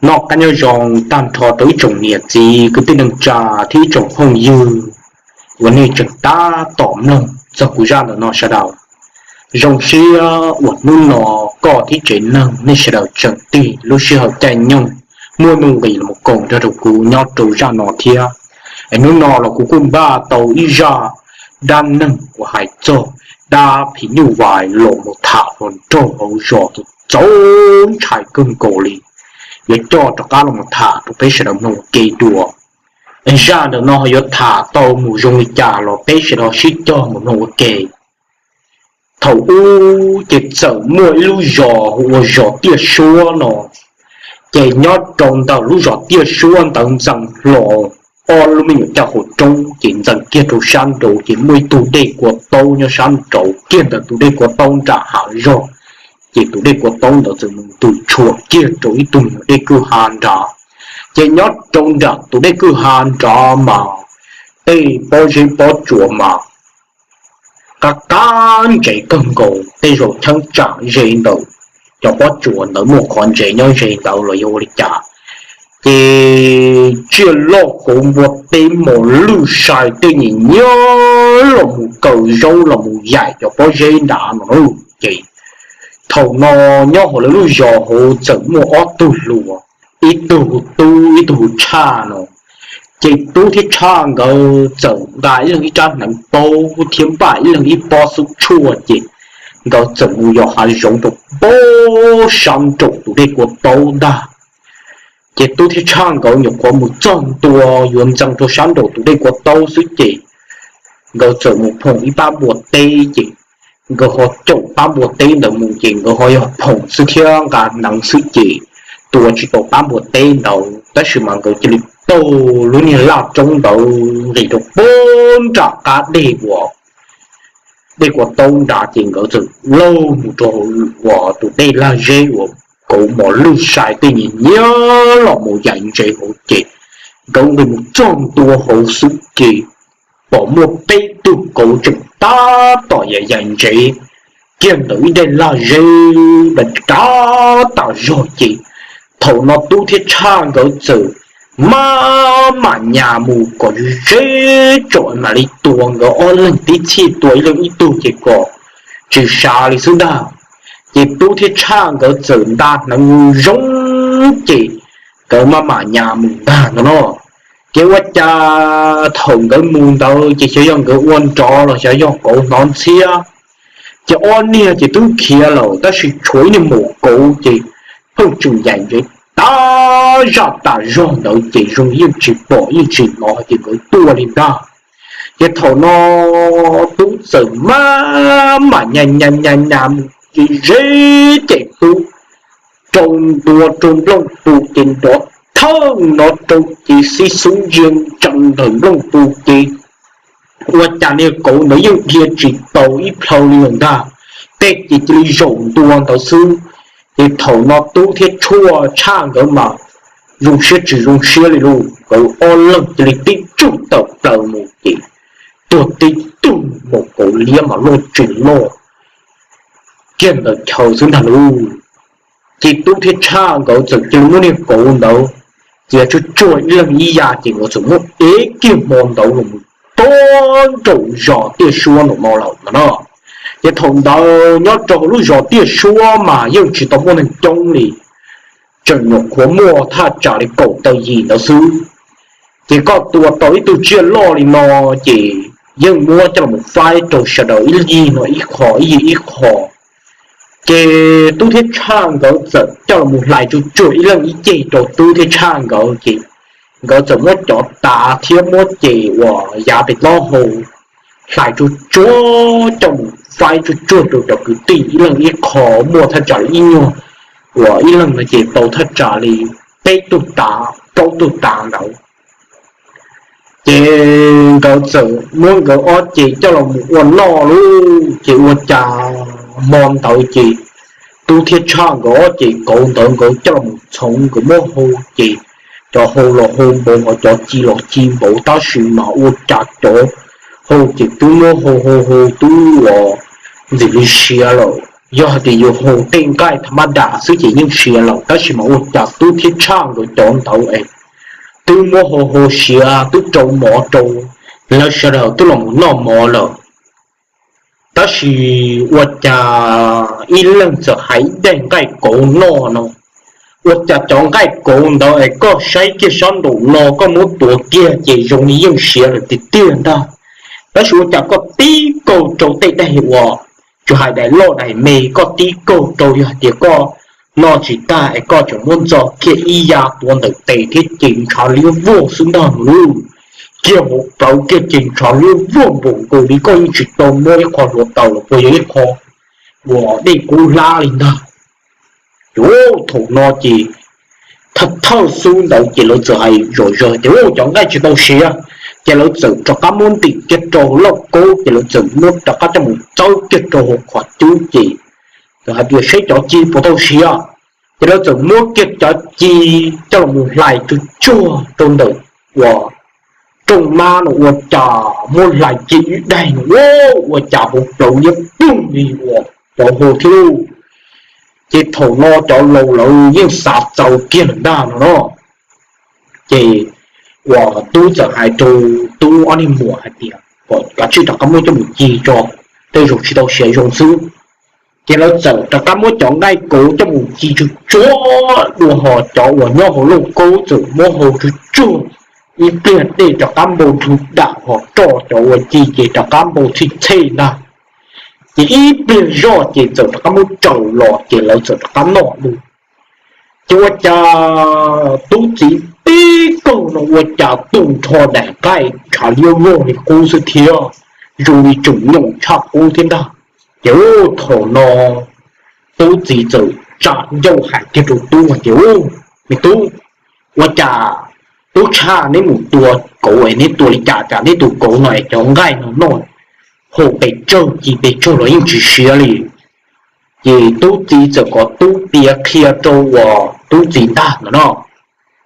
Noj qab nyob zoo tag nrho rau ib tsoom niam txiv kwv tij neej tsa thiab ib tsoom phooj ywg uas nej tseem tab tom mloog txog kuv zaj ntawm no sawv daws. Zoo siab uas hnub no koj thiab tsev neeg nej sawv daws tseem tig lub sij hawm caij nyoog muaj nuj nqis los koom nrog rau kuv nyob rau zaj no thiab. Es hnub no los kuv kuj npaj tau ib zaj dab neeg uas hais txog dab phim nyuj vais los mus tham hluas nraug hauv zos txaus ntshai kawg nkaus li. Yuav coj rov qab los tham rau peb sawv daws mloog ua ke dua. Zaj ntawm no ho yuav tham tau mus zoo li cas los peb sawv daws sib cog mus mloog ua ke. Thaum ub ces txawm muaj ib lub zos hu ua zos Tiaj Suab no. Ces nyob rau ntawm lub zos Tiaj Suab ntawd ntxeev hlo ob lub me nyuam caj qhov roob, ces ntxeev kiag rau sab nraud ces muaj ib tug dej kua taub nyob sab nraud kiag ntawm tus dej kua taub nram hav zog. Ces tus dej kua taub ntawd txawm mus ntws tshuam kiag rau ib tug me nyuam dej kwj ha nrad. Ces nyob rau nram tus dej kwj ha nrad mas tej pob zeb pob tsuas mas qab qab ntsev kawg nkaus, tej zaum cheeb tsam ze ntawm cov pob tsuas ntawd muaj qhov ntsev nyob ze ntawd los yog ua li cas. Ces tsiaj loj kauv npua teb mos lwj sai tej nyiam nyiab los mus kaw zaub los mus yaim cov pob zeb nrad no. Ces thaum no nyob hauv lawv lub zos hauv txawm muaj ob tug hluas, ib tug hu Tub ib tug hu Tshaj no. Ces Tub thiab Tshaj nkawd txawm nqa ib leeg ib rab hneev paub thiab npaj ib leeg ib pob xub tshuaj ces nkawd txawm mus yos hav zoov rau pab sab nraum tus dej kua taub ntag. Ces Tub thiab Tshaj nkawd nyuam qhuav mus txog ntua yuav ntxeev rau sab nraum tus dej kua taub xwb ces nkawd txawm mus phoom ib pab npua teb ces nkawd ho caum pab npua teb ntawd mus ces nkawd ho yog phoom xwb thiab nqa hneev xwb ces tua tsis tau pab npua teb ntawd tab sis mas nkawd cia li taug lub niag laj roob ntawd nqis rau pab nram qab dej uas dej kua taub nrad ces nkawd txawm laug mus rau uas tus dej lag zeb uas kauv mos lwj sai tej nyiam nyiab los mus yaim ntsev hauv ces nkawd nqis mus txog ntua hauv xwb ces pom muaj peb tug kauv tseem tab tom yaim yaim ntsev kiag ntawm ib daim lag zeb dav tas zog ces thaum no Tub thiab Tshaj nkawd txawm maj mam nyas mus kom ze ze tsom mam li tua nkawd ob leeg tib txhij tua ib leeg ib tug ces kom tsis sav li xwb ntag. Ces Tub thiab Tshaj nkawd txawm nta hneev zoo ces nkawd maj mam nyas mus ntag no no. Ces ua cas thaum nkawd mus ntawd ces xyov yog nkawd ua nrov los xyov yog kauv hnov ntxhiab, ces ob niag ces twb khiav lawm tab sis tshuav ib niag maum kauv ces pheej tseem yaim ntsev tas zaj tas zog ntawd ces zoo yeej tsis pom yeej tsis hnov ces nkawd tuaj li ntag. Ces thaum no Tub txawm maj mam nyas nyas nyas nyas mus ces ze ces Tub rau ntua rau nplooj pus ces nrov thawj no rau ces xib xub ntsia ntsees ntawm nplooj pus ces ua cas niag kauv ntawd yeej dhia tsis tau ib plhaw li lawm ntag, tej ces cia li zaum ntua ntawd xwb. Ces thaum no Tub thiab Tshaj nkawd mas zoo siab tsis zoo siab li lauj, nkawd ob leeg cia li tib tsuj tawm plaws mus ces tuag tib tug, maum kauv liab mas loj tsis loj kiag ntawm chaw xwb ntag lauj. Ces Tub thiab Tshaj nkawd txawm cia li muab niag kauv ntawd txiav tsuag tsuag ib leeg ib yav ces nkawd txawm muab ev kiag hmo ntawd los mus rau nraum zos Tiaj Suab nraum no lawm no. Ces thaum ntawd nyob rau hauv lub zos Tiaj Suab mas yeej tsis tau muaj neeg coob li, tseem nyuam qhuav muaj thaj tsam li kaum tawm yim ntawd xwb. Ces koj tua tau ib tug tsiaj loj li no ces yeej muab coj los faib rau sawv daws ib yig no ib qho ib yig ib qho. Ces Tub thiab Tshaj nkawd txawm coj los hlais tsuag tsuag ib leeg ib ceg rau Tub thiab Tshaj nkawd ces nkawd txawm muab cov tav thiab muab ces uas yav pem taub hau hlais tsuag tsuag coj mus faib tsuag tsuag rau cov kwv tij ib leeg ib qho, muaj thaj tsam li ib nyuag uas ib leeg no ces tau thaj tsam li peb tug tav plaub tug tav ntawd. Ces nkawd txawm muab nkawd ob ces coj los mus ua noj lauj. Ces ua cas hmo ntawd ces Tub thiab Tshaj nkawd ob ces kauv ntawd nkawd coj los txhoov nkawd muab hau ces cov hau los hau npaum ho cov ci los ci npaum tab sis mas ua cas cov hau ces twb muab hau hau hau twb uas ntxim li siav lawm. Yog hais tias yus hu tej nqaij tham ma das xwb ces yeej siav lawm, tab sis mas ua cas Tub thiab Tshaj nkawd cov ntawd es twb muab hu hu siav twb rau mov rau lawv sawv daws twb los mus noj mov lawm. Tab sis ua cas ib leeg txawm hais ib daim nqaij kauv noj no, ua cas cov nqaij kauv ntawd es koj saib kiag sab nraum no koj muab tuav kiag ces zoo li yeej siav lawm tiag tiag ntag. Tab sis ua cas koj tib kaug rau tej daim uas tsis hais daim loj daim me, koj tib kaug rau yog hais tias koj noj tsis tag es koj tseem muab ntxo kiag ib ya tuav ntawm tes thiab ces ntshav liab vog xwb ntag no lauj. Kiag hauv plawv kiag ces ntshav liab vog npaum nkaus li koj yeej tsis tau muab ib qho hluav taws los puas yog ib qho uas dej kub hlab li ntag. Ces thaum no ces thawj thawj xub ntawd ces lawv txawm hais zom zaws tias cov nqaij tsis tau siav, ces lawv txawm rov qab muab ntim kiag rau lauj kaub ces lawv txawm muab rov qab coj mus txawb kiag rau hauv qhov cub ces txawm hais tias saib cov ci puas tau siav. Ces lawv txawm muab kiag cov ci coj los mus hlais tsuag tsuag rau ntawm uas rooj mab no ua cas muab hlais kiag ib daig no ua cas hauv plawv liab ploog li uas cov hu thiab lauj. Ces thaum no cov laus lawv yeej xav txaus kiag lawm ntag no no. Ces uas Tub txawm hais rau Tub ob niag muam hais tias kom kav tsij rov qab muab coj mus ci tso, tej zaum tsis tau siav zoo xwb. Ces lawv txawm rov qab muab cov nqaij kauv coj mus ci tsuag tsuag dua hos cov uas nyob hauv lauj kaub txawm muab hau tsuag tsuag ib pliag dej rov qab npau nrhw dam hos roj cov uas ci ces rov qab npau txhij txhej ntag. Ces ib pliag zoj ces txawm rov qab muab tsaws los ces lawv txawm rov qab noj dua. Ces ua cas Tub txiv tib kaug no ua cas tu nrho daim nqaij ntshav liab vog li qub xwb thiab, zoo li tseem nyoos tshaj qub thiab ntag. Ces thaum no Tub txiv txawm tsa ncauj hais kiag rau Tub hais tias, Me Tub, ua cas Tub Tshaj neb mus tua kauv es neb tua li cas cas neb tus kauv no es cov nqaij no noj hau pes tsawg ci pes tsawg los yeej tsis siav li? Ces Tub txiv txawm kom Tub piav qhia rau uas Tub txiv ntag no no.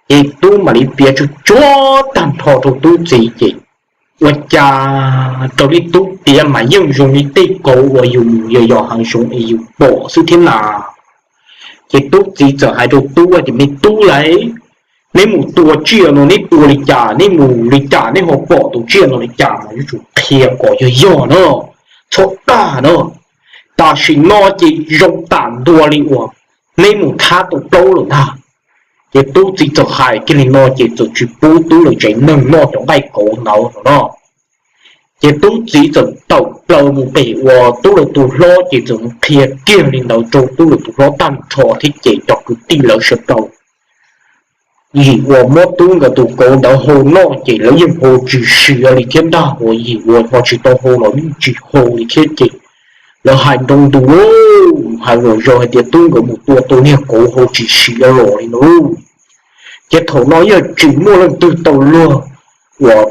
Ces Tub mam li piav tsuag tsuag tag nrho rau Tub txiv ces ua cas raws li Tub piav mas yeej zoo li tej kauv uas yus mus yos yos hav zoov es yus pom xwb thiab na. Ces Tub txiv txawm hais rau Tub tias, Me Tub lauj, neb mus tua tsiaj no neb tua li cas, neb mus li cas neb ho pom tus tsiaj no li cas mas yuav tsum qhia kom yog yog na, txhob dag na. Tam sim no ces zoo tam ntua li uas neb mus thab tau plaub lawm ntag. Ces Tub txiv txawm hais kiag li no ces txawm tsis pub Tub lawv tsev neeg noj cov nqaij kauv ntawd no no. Ces Tub txiv txawm tawm plaws mus pem uas Tub lawv tus hlob ces txawm mus qhia kiag li ntawd rau Tub lawv tus hlob tag nrho thiab ces cov kwv tij lawv sawv daws yim uas muab Tub nkawd tus kauv ntawd hau noj ces lawv yeej hau tsis siav li thiab ntag, uas yim uas ho tsis tau hau los yeej tsis hau li thiab ces lawv hais nroo ntus hais zom zaws hais tias Tub nkawd mus tua tau niag kauv hau tsis siav los li no. Ces thaum no yeej tsis muaj leej twg tau luag uas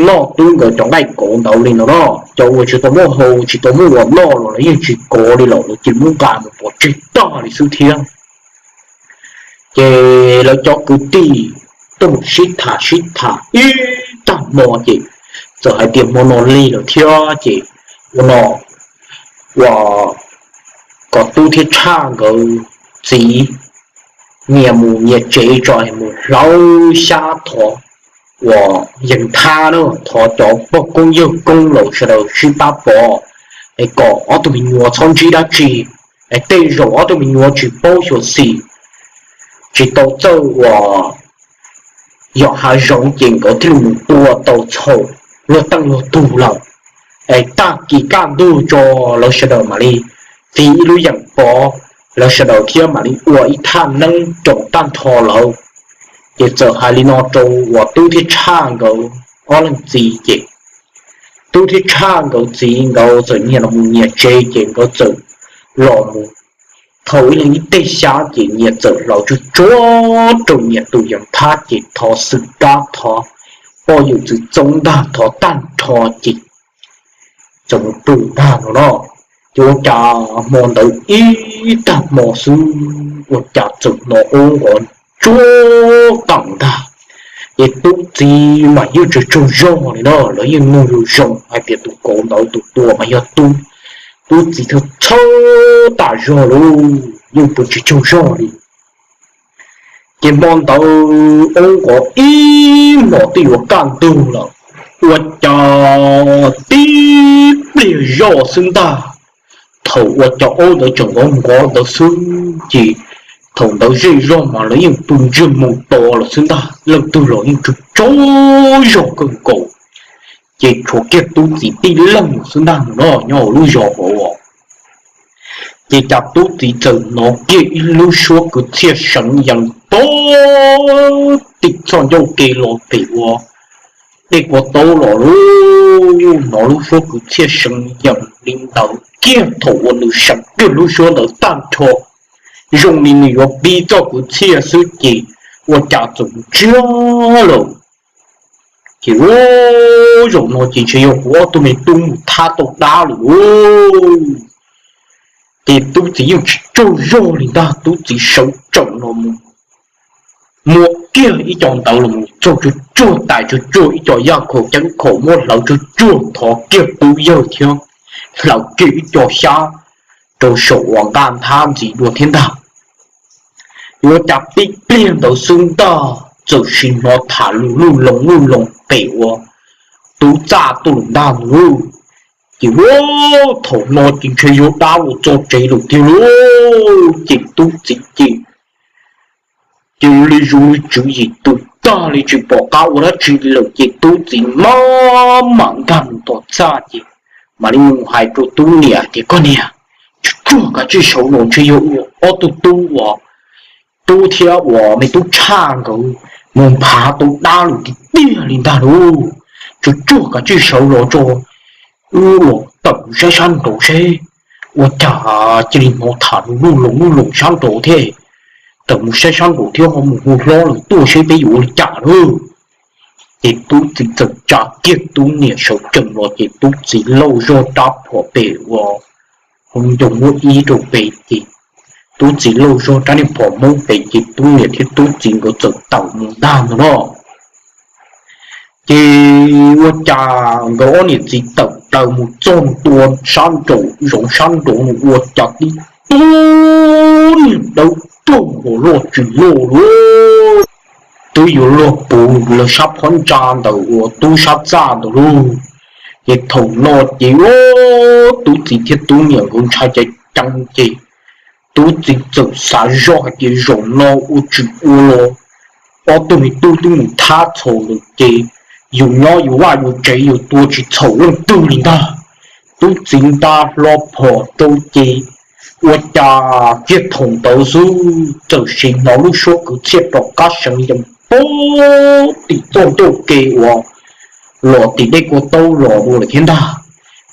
noj Tub nkawd cov nqaij kauv ntawd li no no. Cov uas tsis tau muaj hau tsis tau muaj uas noj los lawv yeej tsis kov li lawm, lawv cia li muab nqa mus pov tseg tag li xwb thiab. Ces lawv cov kwv tij tuaj mus sib tham sib tham ib tag hmo ces txawm hais tias hmo no lig lawm thiab ces ua no uas kom Tub thiab Tshaj nkawd txiv nyias mus nyias tsev tso es mus hlawv xyab thov uas yees thab na, thov cov pog koob yawg koob laus sawv daws sib pab pov es kom ob tug me nyuam txhob ntsib dab tsi es tej zaum ob tug me nyuam tsis paub xyuam xim, tsis tau txawj uas yos hav zoov ces nkawd thiaj li mus tua tau txhaum luag teej luag tug lawm. Es tag kis kaj ntug tso lawv sawv daws mam li txiv ib lub yeem pov, lawv sawv daws thiab mam li ua ib thaj neeb roos tag nrho lawm. Ces txawm hais li no rau uas Tub thiab Tshaj nkawd ob leeg txiv ces Tub thiab Tshaj nkawd txiv nkawd txawm nyias los mus nyias tsev ces nkawd txawm los mus thau ib leeg ib teg xyab ces nyias txawm hlawv tsuag tsuag rau nyias tus yees thab ces thov xwm kab thov poj yawm txwv txoob ntag thov tag nrho ces txawm mus pw ntag no no. Ces ua cas hmo ntawd ib tag hmo xwb ua cas txawm hnov ub nqov tsuag qees ntag. Ces Tub txiv mas yeej tsaug tsaug zog li no, lawv yeej mloog zoo zoo hais tias tus kauv ntawd tus tua mas yog Tub. Tub txiv txhawj txhawj tas zog lauj, yeej pw tsis tsaug zog li. Ces hmo ntawd ob nkov ib hmos twb yuav kaj ntug lawm, ua cas tib pliag zoj xwb ntag. Thaum ua cas ob ntawd tseem nkov nkov ntawd xwb ces thaum ntawd zej zog mas lawv yeej pw ntsiag moo to lawm xwb ntag, leej twg los yeej tsaug tsaug zog kawg nkaus. Ces tshuav kiag tub txiv tib leeg xwb ntag no nyob hauv lub zos hauv. Ces cas tub txiv txawm hnov kiag ib lub suab kwv txhiaj seev yees pag tim txoj ncauj ke los pem ua dej kua taub los lauj. Hnov lub suab kwv txhiaj seev yees li ntawd kiag thaum uas nws seev kiag lub suab ntawd tag nrho, zoo li nws yuav pib txoj kwv txhiaj xwb ces ua cas txawm ntsiag lawm. Ces ua zaum no ces ntshe yog kuv ob tug me tub mus thab tau dab lawm lauj. Ces tub txiv yeej tsis tsaug zog li ntag, tub txiv sawv tsees los mus muab kiag ib co ntawd los mus txog tsuag tsuag tais tsuag tsuag ib co yaj khaum ceeb khaum muab hlawv tsuag tsuag thov kiag tub yawg thiab hlawv kiag ib co xyab rau saum uas nqaj nthab ntxiv dua thiab ntag. Yuav cas tib pliag ntawd xwb ntag txawm sim hnov tham lus luj loo luj loo pem ua tub txaj tuaj lawm ntag lauj. Ces ua thaum no ces ntshe yog dab los txog tsev lawm tiag lauj. Ces tub txiv ces cia li zoo li tswv yim tus tag li tsis pom qab ua dab tsi lawm ces tub txiv maj mam nkag mus tom txaj ces mam li mus hais rau tub niam tias koj niam, tsuag tsuag kav tsij sawv los ntshe yog ob tug tub uas tub thiab uas me tub tshaj nkawd mus nphav tau dab lawm tiag tiag li ntag lauj. Tsuag tsuag kav tsij sawv los tso, wb los tawm mus saib sab nraud seb. Ua cas cia li hnov tham lus luj loo luj loo sab nraud thiab. Tawm mus saib sab nraud thiab ho mus hu hlob lawm tuaj seb peb yuav ua li cas lauj. Ces tub txiv txawm tsa kiag tub niam sawv tsees los ces tub txiv lauj zog rab phom pem ua hauv ncoo muab ib rau pem ces tub txiv lauj zog rab niag phom hmoob pem ces tub niam thiab tub txiv nkawd txawm tawm mus ntag ntag no. Ces ua cas nkawd ob niam txiv tawm plaws mus txog ntua sab nraum zoov sab nraud no ua cas tib tug niag dawb paug uas loj tsis loj lauj, twb yuav luag puv lawv sab phab ntsa ntawm uas tub sab txaj ntawd lauj. Ces thaum no ces tub txiv thiab tub niam nkawd ntshai ceev ceev ces tub txiv txawm xav zoj hais tias zaum no ua tsis ua los ob tug me tub twb mus thab txhaum lawm ces yus nyob yus vaj yus tsev yus tua tsis txhaum leej twg li ntag. Tub txiv nta hlo phom rau ces ua cas kiag thaum ntawd xwb txawm sim hnov lub suab kwv txhiaj rov qab seev yees pag tim txoj ncauj ke uas los tim dej kua taub los dua lawm thiab ntag.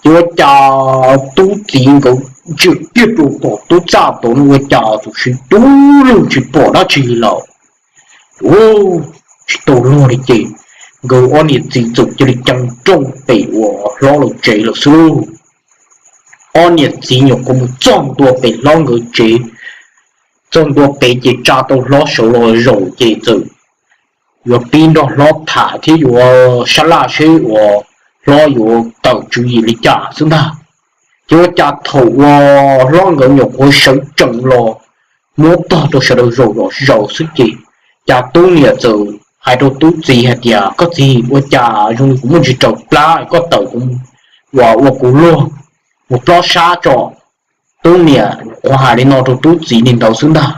Ces ua cas tub txiv nkawd ntsia kiag rau tom tub txaj tod no ua cas txawm sim dub lug tsis pom dab tsi li lawm. Tsis tau luag li ces nkawd ob niam txiv txawm cia li cees rooj pem uas hlob lawv tsev lawm xwb lauj. Ob niam txiv nyuam qhuav mus txog ntua pem hlob nkawd tsev, txog ntua pem ces tsa tau hlob sawv los zaum ces txawm yuav pib nrog hlob tham thiab yuav sab laj seb uas hlob yuav tawm tswv yim li cas xwb ntag. Ces ua cas thaum uas hlob nkawd nyuam qhuav sawv tsees los muab tog rau sawv daws zaum los zaum xwb ces cas tub niam txawm hais rau tub txiv hais tias koj txiv, ua cas zoo li kuv muaj ntsis raws plab, koj tawm kuv uas ua kuv luag mus plob sab tso. Tub niam nyuam qhuav hais li no rau tub txiv li ntawd xwb ntag.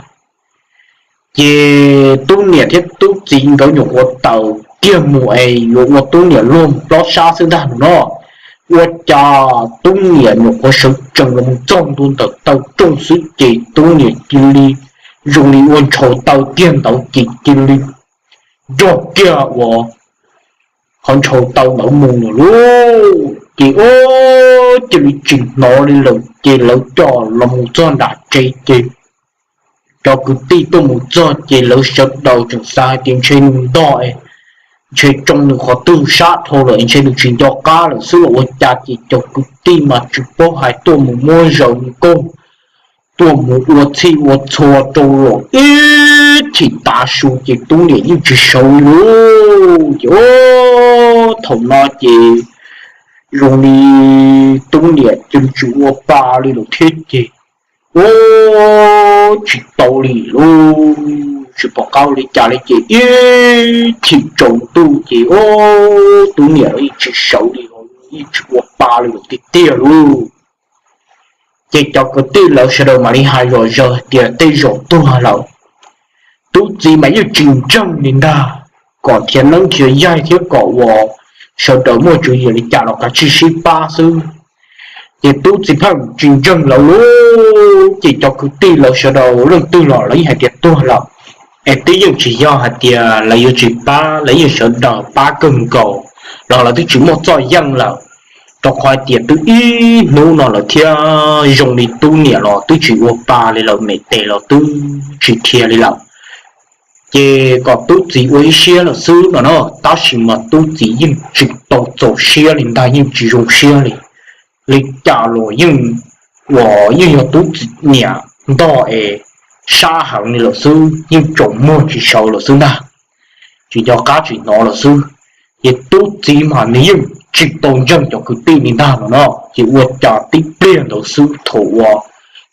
Ces tub niam thiab tub txiv nkawd nyuam qhuav tawm kiag mus es yuav ua tub niam luag mus plob sab xwb ntag no. Ua cas tub niam nyuam qhuav sawv tsees los mus txog ntua ntawm taw rooj xwb ces tub niam cia li zoo li ua ntshaus taw kiag ntawd ces cia li nrog kiag uas qhov ntshaus taw ntawd mus lawm lauj. Ces ua cia li tsis hnov li lawm ces lawv coj los mus txog nram tsev ces cov kwv tij tuaj mus txog ces lawv sawv daws tseem xav hais tias ntshe nws ntog, ntshe tsoo nws qhov twg sab dhau lawm ntshe nws tsis nco qab lawm xwb los ua cas ces cov kwv tij mas tsis paub hais tuaj mus muab zaws nkauj, tuaj mus ua txhij ua txhua rau los ib chim tav su ces tub niam yeej tsis sawv li lauj. Ces thaum no ces zoo li tub niam cia li tsis ua pa li lawm thiab ces, u, tsis tau li lauj, tsis pom qab ua li cas li ces ib chim tsaus ntuj ces, u, tub niam los yeej tsis sawv li, yeej tsis ua pa li lawm tiag tiag lauj. Ces cov kwv tij lawv sawv daws mam li hais zom zaws hais tias tej zaum tuag lawm, tub txiv mas yeej tsis ntseeg li ntag, kom nrhiav neeb nrhiav yaig thiab kom uas sawv daws muaj tswv yim li cas los kav tsij sib pab xwb. Ces tub txiv pheej tsis ntseeg lawv lauj, ces cov kwv tij lawv sawv daws leej twg los lawv yeej hais tias tuag lawm, es twb yeej tsis yog hais tias lawv yuav tsis pab, lawv yeej sawv daws pab kawg nkaus los lawv twb tsis muaj txoj yeej lawm, rau qhov hais tias twb ib hnub no lawm thiab zoo li tub niam los twb tsis ua pa li lawm, me tes los twb tsis dhia li lawm. Ces kom tub txiv ua ib siab lawm xwb no na, tab sis mas tub txiv yeej tsis tau txaus siab li ntag, yeej tsis zoo siab li. Li cas los yeej, uas yeej yog tub txiv niam ntog es sab heev li lawm xwb, yeej tsaus muag tsis sawv lawm xwb ntag, tsis nco qab tsis hnov lawm xwb. Ces tub txiv mas nws yeej tsis tau ntseeg cov kwv tij li ntag no no, ces ua cas tib pliag ntawd xwb thaum uas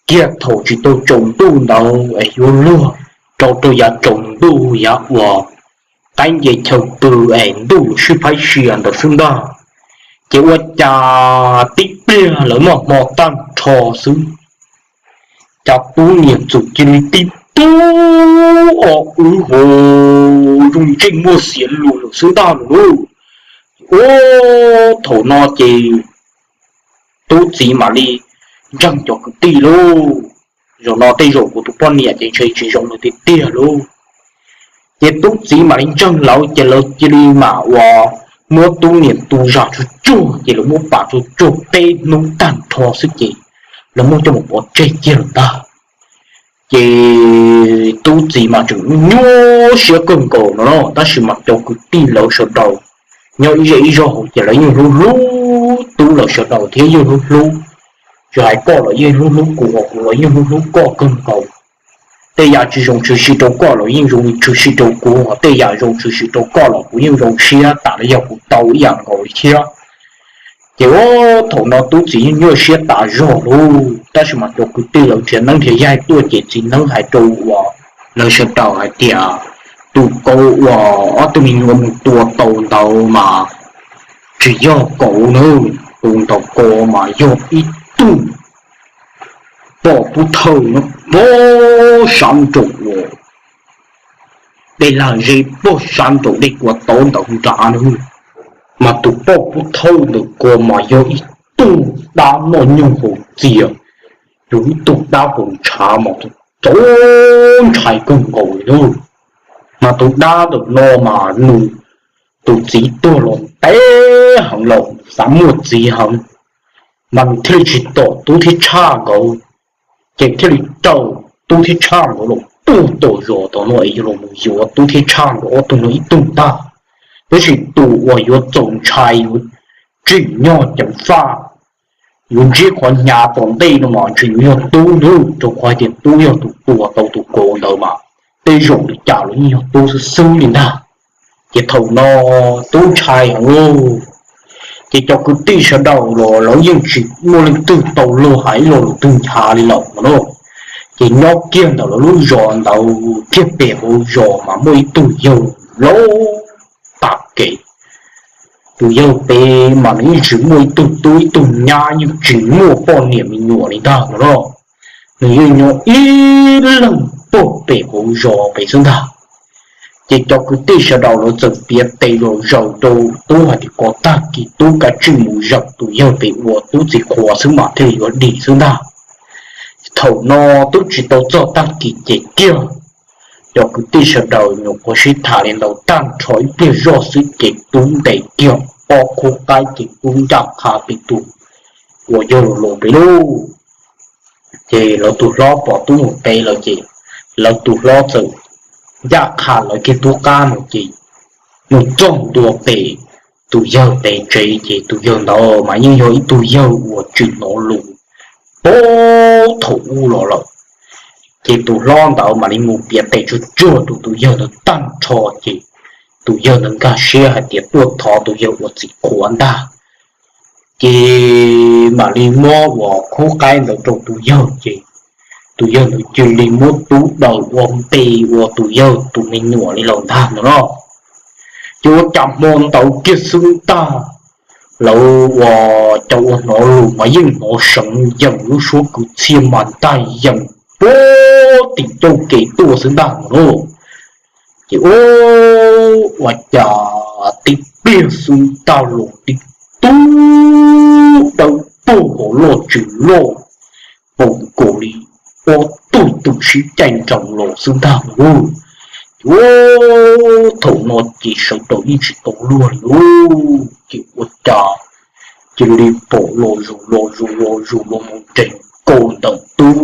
kiag thaum tsis tau tsaus ntuj ntawd es yuav luag rau rau yav tsaus ntuj yav uas qaib nce chaw pw es ntuj yuav sib phaib sia ntawd xwb ntag, ces ua cas tib pliag lawv noj hmo tag nrho xwb, cas tub niam txawm cia li tib tug o wb ho zoo ntsej muag xiav lus lawm xwb ntag lauj. Ua, thaum no ces tub txiv mam li ntseeg cov kwv tij lauj, zaum no tej zaum kuv tus poj niam ces ntshe tsis zoo li tiag tiag lauj. Ces tub txiv mam li ntseeg lawv ces lawv cia li mam uas muab tub niam tu zam tsuag tsuag, ces lawv muab pam tsuag tsuag peb hnub tag nrho xwb ces lawv muab coj mus pov tseg kiag lawm ntag. Ces tub txiv mas tseem nyuaj siab kawg nkaus no, tab sis mas cov kwv tij lawv sawv daws nyob ib zej ib zog hauv ces lawv yeej hlub hlub tub lawv sawv daws thiab yeej hlub hlub, tsis hais koj los yeej hlub hlub kuv, kuv los yeej hlub hlub koj kawg nkaus. Tej yam tsis zoo tshwm sim rau koj los yeej zoo tshwm sim rau kuv, tej yam zoo tshwm sim rau koj los kuv yeej zoo siab tas li yog kuv tau ib yam nkaus li thiab. Ces ua, thaum no tub txiv yeej nyuaj siab tas zog lauj, tab sis mas cov kwv tij lawv nrhiav neeb nrhiav yaig tuaj ces txiv neeb hais rau uas lawv sawv daws hais tias tus kauv uas ob tug me nyuam mus tua tau ntawd mas tsis yog kauv na, tus ntawd ko mas yog ib tug poj pub thawj no, pog sab nraum uas dej lag zeb, pog sab nraum dej kua tau ntawd nrad na. Mas tus poj pub thawj ntawm ko mas yog ib tug dab noj nyoog haus txias, yog ib tug dab haus ntshav mas txaus ntshai kawg nkaus li. Mas tus dab ntawm no mas nws tus txiv tuag los ntev heev los xav muaj txiv heev, mas nws thiaj li tsis tom tub thiab tshaj nkawd, ces thiaj li raws tub thiab tshaj nkawd los puag tom zos tom no es yog los mus yuav tub thiab tshaj nkawd ob tug no ib tug ntag. Tab sis tus uas yuav txaus ntshai yuav tsim nyog ceev faj, yuav ntsib qhov hnyav tom ntej no mas ntshe yuav yog tub ntag, rau qhov hais tias tub yog tus tua tau tus kauv ntawd mas tej zaum li cas los yeej yog tub xwb xwb li ntag. Ces thaum no tub ntshai heev lauj, ces cov kwv tij sawv daws los lawv yeej tsis muaj leej twg tau luag hais ib lo lus twg nchav li lawm no na. Ces nyob kiag ntawm lawv lub zos ntawd kiag pem hauv zos mas muaj ib tug yawg laus tas kev. Tus yawg pem mas nws yeej tsis muaj ib tug tub ib tug nyab, yeej tsis muaj poj niam me nyuam li ntag no na. Nws yeej nyob ib leeg pag pem hauv zos pem xwb ntag. Ces cov kwv tij sawv daws lawv txawm piav tes zom zaws rau tub hais tias kom tag kis tub kav tsij mus zaum tus yawg pem ua tub txiv qhua xwb mas thiaj li yuav dim xwb ntag. Thaum no twb tsis tau txog tag kis ces kiag cov kwv tij sawv daws nyuam qhuav sib tham li ntawd tag nrho ib pliag zoj xwb ces tub ntes kiag ob khub qaib ces tub ncaj qha pem tus uas yawg laus pem lauj. Ces lawv tus hlob pom tub mus pem lawm ces lawv tus hlob txawm ncaj qha lawv kiag tub qab no ces mus txog ntua pem tus yawg pem tsev ces tus yawg ntawd mas yeej yog ib tug yawg uas tsis hnov lus puag thaum ub los lawm. Ces tus hlob ntawd mam li mus piav tes tsuag tsuag rau tus yawg ntawd tag nrho ces tus yawg ntawd nkag siab hais tias tuaj thov tus yawg ua txiv qhua ntag. Ces mam li muab uas khub qaib ntawd rau tus yawg ces tus yawg ntawd cia li muab tub daws ua npe ua tus yawg tus me nyuam li lawm ntag ntag no. Ces ua cas hmo ntawd kiag xwb ntag, lawv ua cas ua hnov lus mas yeej hnov seev yees, lub suab kwv txhiaj mas ntag yees puag tim ncauj kev tuaj xwb ntag no. Ces ua cas tib pliag xwb ntag los tib tug dawb paug hauv loj tsw loj, pom nkaus li ob tug twm sib caij nroos los xwb ntag lauj. Ces thaum no ces sawv daws yeej tsis tau luag li lauj, ces ua cas cia li pom los zus los zus los zus los mus nres nkaus ntawm tub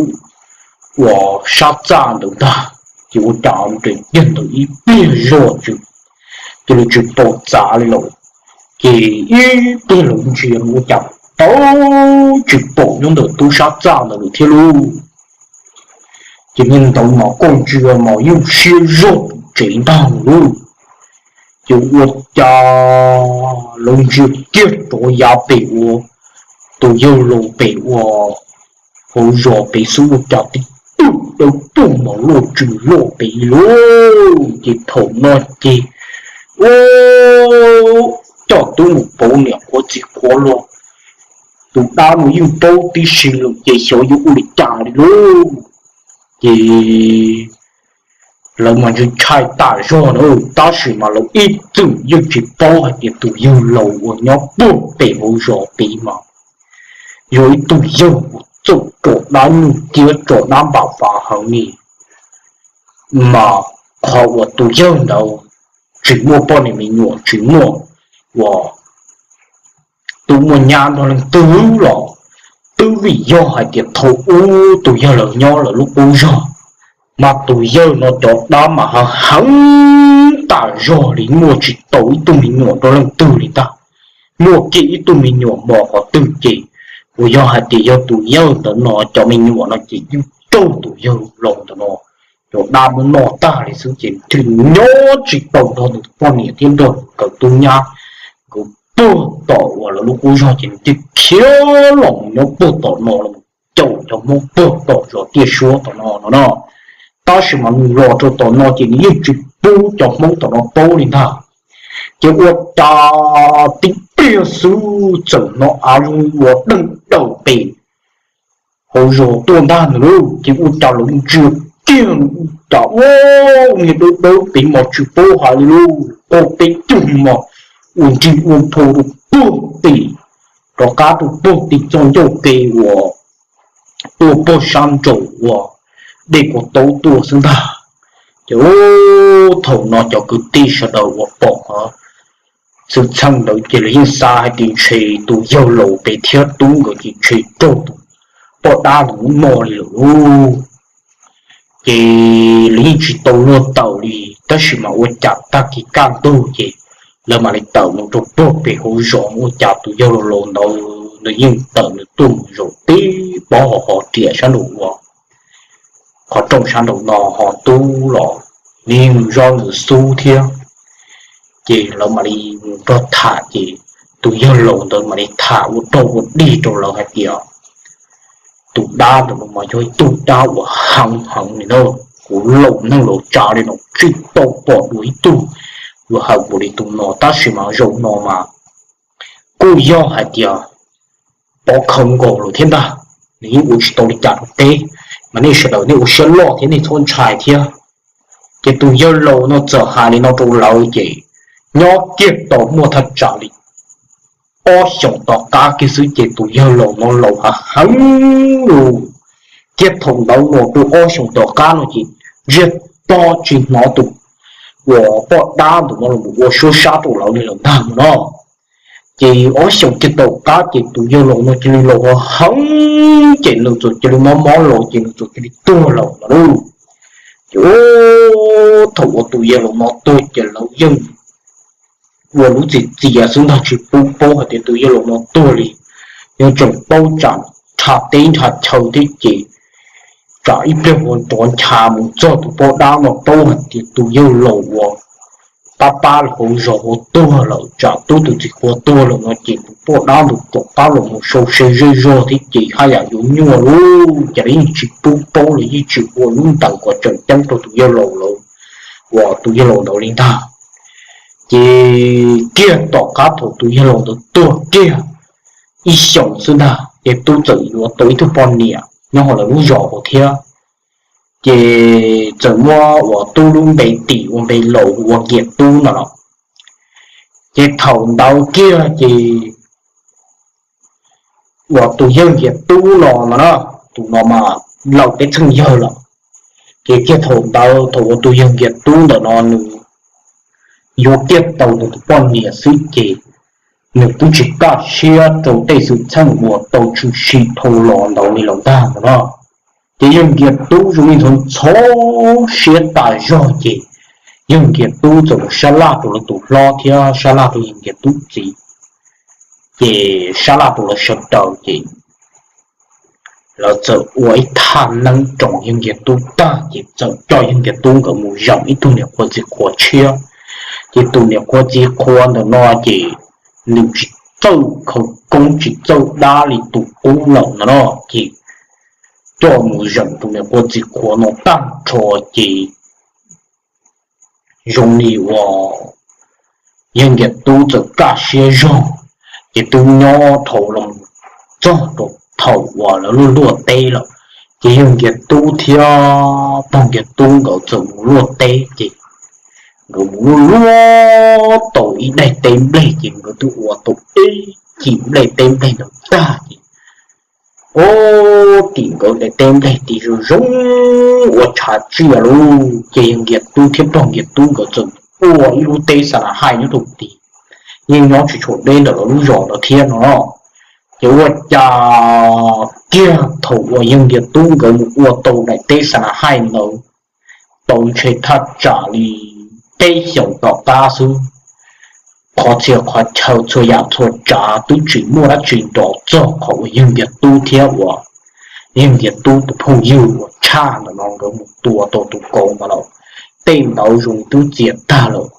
uas sab txaj ntawd ntag. Ces ua cas nres kiag ntawd ib pliag zoj tsw, cia li tsis pom txav li lawm. Ces ib pliag lawv ntsia ua cas tau tsis pom nyob ntawm tub sab txaj ntawd lawm thiab lauj. Ces niag ntawd mas koj ntsia mas yeej siab zog pem tsev ntag lauj. Ces ua cas lawv ntsia kiag rov yav pem ua tus yawg laus pem ua hauv zos pem xwb ua cas tib tug dawb paug mas loj tsw loj pem lauj. Ces thaum no ces ua coj tub mus pauv niam qhuav txiv qhuav los, tus dab no yeej paub tib si lawm ces xyov yuav ua li cas li lauj. Ces lawv mas ntshai ntshai tas zog na, tab sis mas lawv ib txwm yeej tsis paub hais tias tus yawg laus uas nyob puag pem hauv zos pem mas yog ib tug yawg uas txawj tso dab nyuj ciab tso dab npam fav heev li. Mas qhov uas tus yawg ntawd tsis muaj poj niam me nyuam tsis muaj uas tub muaj nyab nrog leej twg los twb vim yog hais tias thaum ub tus yawg laus nyob lawv lub qub zog, mas tus yawg no cov dab mas heev heev tas zog li, muaj tsis tau ib tug me nyuam nrog leej twg li ntag. Muaj kiag ib tug me nyuam mos qhov twg ces uas yog hais tias yog tus yawg ntawd no cov me nyuam no ces yeej raug tus yawg laus ntawd no cov dab muab noj tag li xwb ces thiaj li nyob tsis tau nrog nws poj niam thiab nrog nkawd tub nyab. Nkawd puag tom uas lawv lub qub zog ces nws thiaj khiav los mus nyob puag tom no los caum cov Hmoob puag tom zos Tiaj Suab tom no no no. Tab sis mas nws los rau tom no ces nws yeej tsis pub cov Hmoob tom no paub li ntag. Ces ua cas tib pliag xwb txawm hnov av zoo ua deeg daws pem hauv zos tuaj ntag nws lauj. Ces ua cas lawv ntsia kiag ua cas ua niag dawb dawb pem mas tsis paub hais li lauj, qaug peb cug mos ua nrig ua nphau rau puag tim, rov qab rau puag tim txoj ncauj ke uas tuaj puag sab nraum uas dej Kaus Taub tuaj xwb ntag. Ces thaum no cov kwv tij sawv daws uas pom qhov xwm txheej ntawd ces lawv yeej xav hais tias ntshe tus yawg laus pem thiab tub nkawd ces ntshe raug tus poj dab ntawd muab noj li lawm lauj. Ces lawv yeej tsis tau luag tawm li, tab sis mas ua cas tag kis kaj ntug ces lawv mam li tawm mus rau puag pem hauv zos, ua cas tus yawg laus laus ntawd nws yeej tawm nws tuaj mus zaum tib pob ho ho riam sab nraum ua qhov rooj sab nraum no ho tub los nws yeej mus zoj nws xub thiab. Ces lawv mam li mus nrog tham ces tus yawg laus ntawd mam li tham ua rog ua dig rau lawv hais tias tus dab ntawm no mas yog ib tug dab uas heev heev li na. Kuv laus neeg laus tsav li no tsis tau pom dua ib tug uas heev npaum li tus no, tab sis mas zaum no mas kuj yog hais tias pov khawv nkaus lawm thiab ntag. Nws yeej ua tsis tau li cas rau peb, mas nej sawv daws nej ua siab loj thiab nej txhob ntshai thiab. Ces tus yawg laus no txawm hais li no rau lawv ces nyob kiag tau muaj thaj tsam li ob xyoos tom qab kiag xwb ces tus yawg laus no laus hav heev lawm. Kiag thaum ntawd los rau ob xyoos tom qab no ces ntsiag to tsis hnov tus uas poj dab ntawm no los ua suab sab rau lawv li lawm ntag no. Ces ob xyoos kiag tom qab ces tus yawg laus no cia li laus hav heev ces nws txawm cia li mob mob los ces nws txawm cia li tuag lawm no lauj. Ces thaum uas tus yawg laus no tuag ces lawv yeej ua lub txiv txias xwb ntag, tsis pub paub hais tias tus yawg laus no tuag li. Yeej tseem paub tsam nrha teb nrha chaw thiab ces tsam ib pliag ua nrov ncha mus txog tus poj dab no paub hais tias tus yawg laus uas pab pab hauv zos ua tuag lawm, tsam tub tus txiv qhua tuag lawm no ces tus poj dab ntawd rov qab los mus sau se zej zog thiab ces haj yam yuav nyuaj lauj, ces lawv yeej tsis pub paub, lawv yeej tsis ua lub ntees kom tseem ceeb rau tus yawg laus lawm, uas tus yawg laus ntawd li ntag. Ces kiag tom qab thaum tus yawg laus ntawd tuag kiag ib xyoos xwb ntag ces tub txawm yuav tau ib tug poj niam nyob hauv lawv lub zos hauv thiab. Ces txawm muab uas tub lub npe tim ua npe laus hu ua Nkias Tub no los. Ces thaum ntawd kiag ces uas tus yawg Nkias Tub no no na, tus no mas laus peb txheej yawg lawm. Ces kiag thaum ntawd thaum uas tus yawg Nkias Tub ntawm no nws yuav kiag tau nws tus poj niam xwb ces nws twb tsis kaj siab rau tej xwm txheej uas tau tshwm sim dhau los ntawd li lawm ntag no na. Ces yawg Nkias Tub zoo li ntxhov ntxhov siab tas zog ces yawg Nkias Tub txawm mus sab laj rau lawv tus hlob thiab sab laj rau yawg Nkias Tub txiv, ces sab laj rau lawv sawv daws ces lawv txawm ua ib thaj neeb roos yawg Nkias Tub tag ces txawm coj yawg Nkias Tub nkawd mus zeem ib tug niam qhuav txiv qhuav tshiab. Ces tus niam qhuav txiv qhuav ntawm no ces nws tsis txawj khawv koob tsis txawj dab li tus qub lawm no na, ces coj mus zeem tus niam qhuav txiv qhuav no tag nrho ces zoo li uas yawg Nkias Tub txawm kaj siab zog, ces twb nyob dhau los txog rau thaum uas lawv luaj luaj teb lawm. Ces yawg Nkias Tub thiab pog Nkias Tub nkawd txawm mus luaj teb ces nkawd mus luaj luaj tau ib daim teb nplej ces nkawd twb ua tau ib cim nplej teb nplej ntawd tag ces ua tim nkawd daim teb nplej tis zoo zoo ua tshav tsiaj lauj. Ces yawg Nkias Tub thiab pog Nkias Tub nkawd txawm ua ib lub teb xa na haij nyob rau tid, yeej nyob tsis tshua deb ntawm lawv lub zos ntawd thiab no. Ces ua cas kiag thaum uas yawg Nkias Tub nkawd mus ua tau daim teb xa na haij ntawd tau ntshe thaj tsam li peb xyoos tom qab xwb, qhov txhia qhov chaw txhua yam txhua tsav twb tsis muaj dab tsi nrov txog qhov uas yawg Nkias Tub thiab uas yawg Nkias Tub tus phooj ywg uas tshaj ntawm no nkawd mus tua tau tus kauv ntawd lawm. Tej ntawd zoo twb txias tag lawm.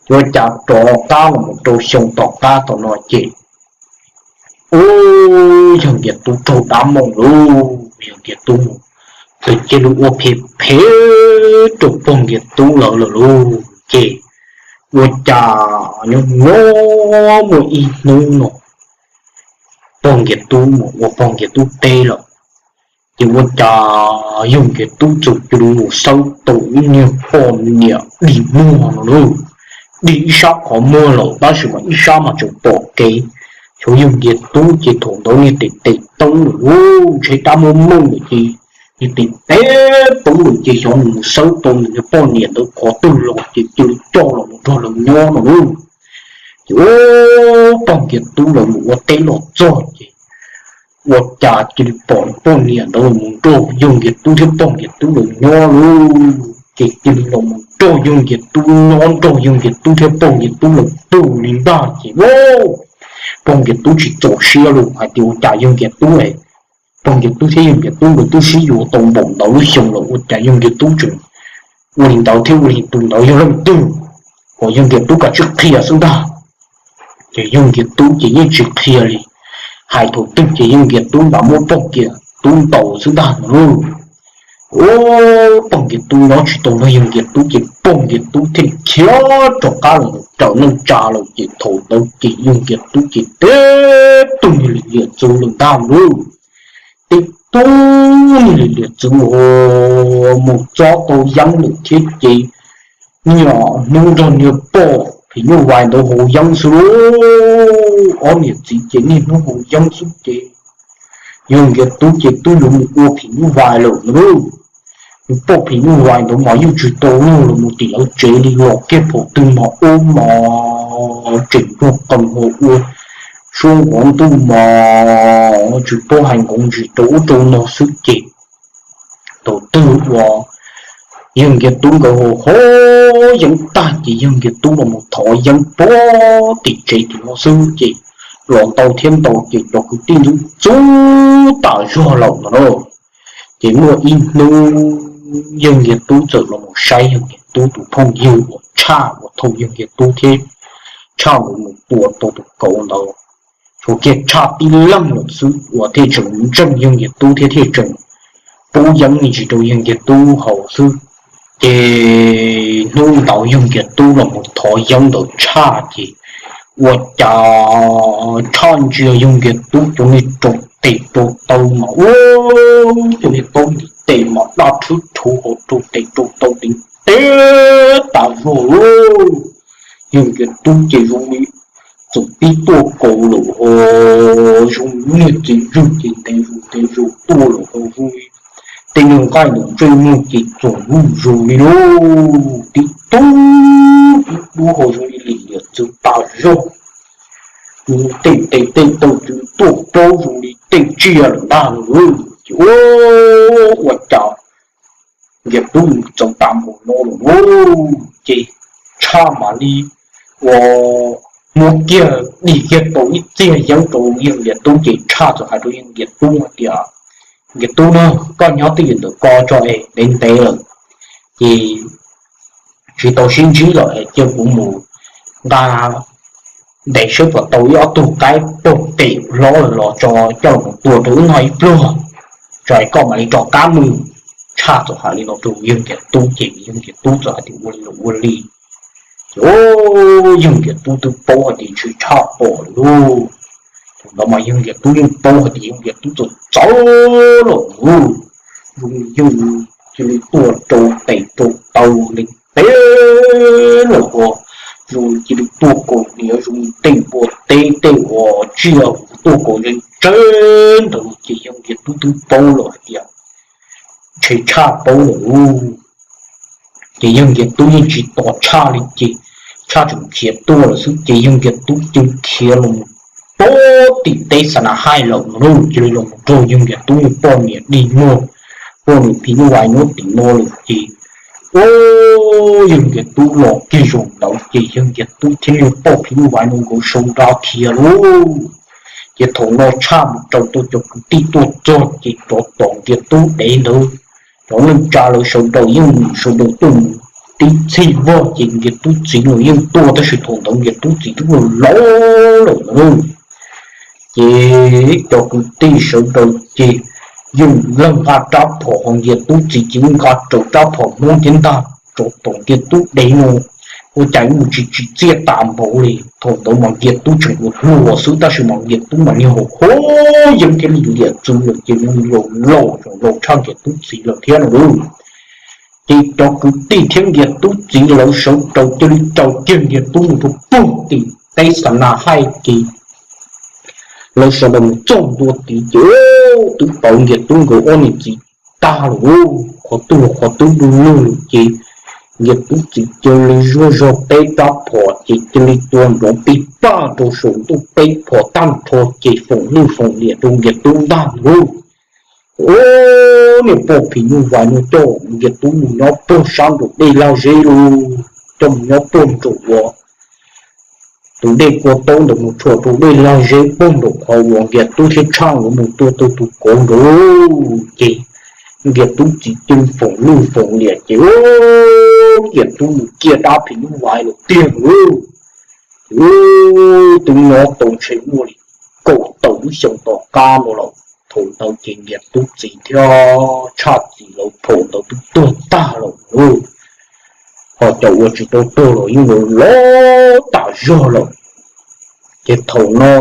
Ua cas rov qab los mus rau xyoo tom qab tom no ces ub, yawg Nkias Tub raug dab mooj lauj, yawg Nkias Tub mus txawm cia li ua phem phem rau pog Nkias Tub lawv lawm lauj. Ces ua cas nyob nyob muaj ib hnub no pog Nkias Tub mus ua pog Nkias Tub teb lawm, ces ua cas yawg Nkias Tub txawm cia li mus xawb tau ib niag poj niam dig muag no lauj. Dig ib sab qhov muag lawm tab sis mas ib sab mas tseem pom kev. Xyov yawg Nkias Tub ces thaum ntawd niag tes tes teeb lawm lauj, ntshe dab muab mooj lawm ces niag tes tes teeb lawm ces xyov nws mus xawb tau nws niag poj niam ntawd qhov twg los ces cia li coj los mus nrog lawv nyob no lauj. Ces ub, pog Nkias Tub lawv mus ua teb los txog ces ua cas cia li pom poj niam ntawd los mus nrog yawg Nkias Tub thiab pog Nkias Tub lawv nyob lauj. Ces cia li los mus nrog yawg Nkias Tub nyob, nrog yawg Nkias Tub thiab pog Nkias Tub lawv pw li ntag ces ub, pog Nkias Tub tsis txaus siab lauj, hais tias ua cas yawg Nkias Tub, pog Nkias Tub thiab yawg Nkias Tub nkawd twb sib yuav tau npaum ntawd lub xyoo lawm ua cas yawg Nkias Tub tseem ua li ntawd thiab, ua li tus ntawd yog leej twg, kom yawg Nkias Tub kav tsij qhia xwb ntag. Ces yawg Nkias Tub ces yeej tsis qhia li, hais thaum twg ces yawg Nkias Tub mam muab pog Nkias Tub ntaus xwb ntag no lauj. Ub, pog Nkias Tub nyob tsis tau nrog yawg Nkias Tub ces pog Nkias Tub thiaj khiav rov qab los raws neej tsa lawm ces thaum ntawd ces yawg Nkias Tub ces teb tug niag li liam txwv lawm ntag lauj. Teb tug niag li liam txwv mus txob tau yeeb lawm thiab ces niaj hnub nrog niag poj phim nyuj vais ntawd haus yeeb xwb lauj. Ob niam txiv ces niaj hnub haus yeeb xwb ces yawg Nkias Tub ces twb yuav mus ua phim nyuj vais lawm no lauj. Niag poj phim nyuj vais ntawd mas yeej tsis tau luag los mus tim lawv tsev li, los kiag thaum twg mas ub mas tseem nrog qees ho ua suab nqov ntuj mas tsis paub hais nqov ntsis rau ub rau no xwb ces thaum twg uas yawg Nkias Tub nkawd haus yeeb tag ces yawg Nkias Tub los mus thov yeeb puag tim tsev tim no xwb ces los ntau thiab ntau ces cov kwv tij ntxub ntxub tas zog lawm no lauj. Ces muaj ib hnub yawg Nkias Tub txawm los mus saib yawg Nkias Tub tus phooj ywg uas Tshaj uas thauj yawg Nkias Tub thiab Tshaj uas mus tua tau tus kauv ntawd. Tshuav kiag Tshaj tib leeg lawm xwb uas thiaj tseem ntseeg yawg Nkias Tub thiab thiaj tseem pub yeeb me ntsis rau yawg Nkias Tub haus xwb. Ces hnub ntawd yawg Nkias Tub los mus thov yeeb ntawm Tshaj ces ua cas Tshaj ntsia yawg Nkias Tub cov niag rau tes rau taw mas ua cov niag taub ntiv tes mas daj rhwb rhuv hauv rau tes rau taw ntev ntev tas zog lauj. Yawg Nkias Tub ces zoo li txawm pib tuaj kaus lawm ho zoo niag txiv zwj ces ntev zus ntev zus tuaj lawm ho zoo li tej niag nqaij ntawm ntsej muag ces txoom luj zus li lauj, tib tug tib dub ho zoo li lim liam txwv tas zog. Tej tes tej taw twb tuaj plaub zoo li tej tsiaj lawm ntag lauj. Ces ua cas Nkias Tub txaus tas npaum no lawm lauj, ces Tshaj mam li ua muab kiag dim kiag tau ib txiag yeeb rau yawg Nkias Tub ces Tshaj txawm hais rau yawg Nkias Tub hais tias, Nkias Tub na, koj nyob twj ywm ntawm ko tso es ntev ntev lawm ces tsis tau sib ntsib lawm es cia kuv mus nqa ntes saib puas tau ib ob tug qaib pog pem hlob lawm los tso coj los tua rau wb noj ib pluag, tso es koj mam li rov qab mus. Tshaj txawm hais li no rau yawg Nkias Tub ces yawg Nkias Tub txawm hais tias ua li los ua li. Ces yawg Nkias Tub twb paub hais tias ntshe Tshaj pom lawm lauj. Thaum ntawd mas yawg Nkias Tub yeej paub hais tias yawg Nkias Tub txawm txawv lawm lauj, zoo yawg cia li tuaj rau tes rau taw ntev ntev lawm ho zoo cia li tuaj kaus hniav zoo tej npua teb tej uas tsiaj tuaj kaus ntse ntse ntawd ces yawg Nkias Tub twb paub lawm hais tias ntshe Tshaj paub lawm lauj. Ces yawg Nkias Tub yeej tsis tos Tshaj li ces Tshaj tseem khiav tuaj lawm xwb ces yawg Nkias Tub cia li khiav los mus pem tim teb Xa Na Haij lawm no lauj, cia li los mus nrog yawg Nkias Tub niag poj niam dig muag, poj niam phim nyuj vais nyob tim no lawm ces ua yawg Nkias Tub los kiag zaum ntawd ces yawg Nkias Tub thiab niag poj phim nyuj vais no nkawd sau nra khiav lauj. Ces thaum no Tshaj mus raws tau cov kwv tij tuaj txog ces rov tom Nkias Tub dev ntawd, cov neej tsa lawv sawv daws yeej sawv daws tuaj mus tib txhij vog ces Nkias Tub txiv los yeej tuaj tab sis thaum ntawd Nkias Tub txiv twb laus laus lawm na. Ces cov kwv tij sawv daws ces yeej leej nqa rab phom ho Nkias Tub txiv ces nqa raws rab phom Hmoob thiab ntag rov tom Nkias Tub dev no. Ua cas mus tsis tsim txiaj tas npaum li, thaum ntawd mas Nkias Tub tseem ua hluas xwb tab sis mas Nkias Tub mas niag haus huab yeeb thiab lim liam txwv lawm ces mus laus laus tshaj Nkias Tub txiv lawm thiab no lauj. Ces cov kwv tij thiab Nkias Tub txiv lawv sawv daws cia li raws kiag Nkias Tub mus rau puag tim teb Xa Na Haij ces lawv sawv daws mus txog ntua tid ces twb pom Nkias Tub nkawd ob niam txiv tag lawm, qhov twg los qhov twb du lug lawm ces Nkias Tub txiv cia li zuaj zog peb rab phom ces cia li tua nrov pij paj rau saum ntuj peb phom tag nrho ces foom lwj foom liam rau Nkias Tub ntag lauj. Ub, niag poj phim nyuj vais no coj Nkias Tub mus nyob puag sab nraum dej lag zeb lauj, coj mus nyob puag nraum uas tus dej kua taub ntawd mus tshua rau dej lag zeb puag nraum qhov uas Nkias Tub thiab Tshaj nkawd mus tua tau tus kauv nraud lauj. Ces Nkias Tub txiv cia li foom lwj foom liam ces Nkias Tub mus ciaj dab phim nyuj vais lawm tiag lauj. Ces twb nyob tau ntshe muaj li kaum tawm lub xyoo tom qab no lawm. Thaum ntawd ces Nkias Tub txiv thiab Tshaj txiv lawv thaum ntawd twb tuag tag lawm lauj. Ho cov uas tsis tau tuag los yeej laus laus tas zog lawm. Ces thaum no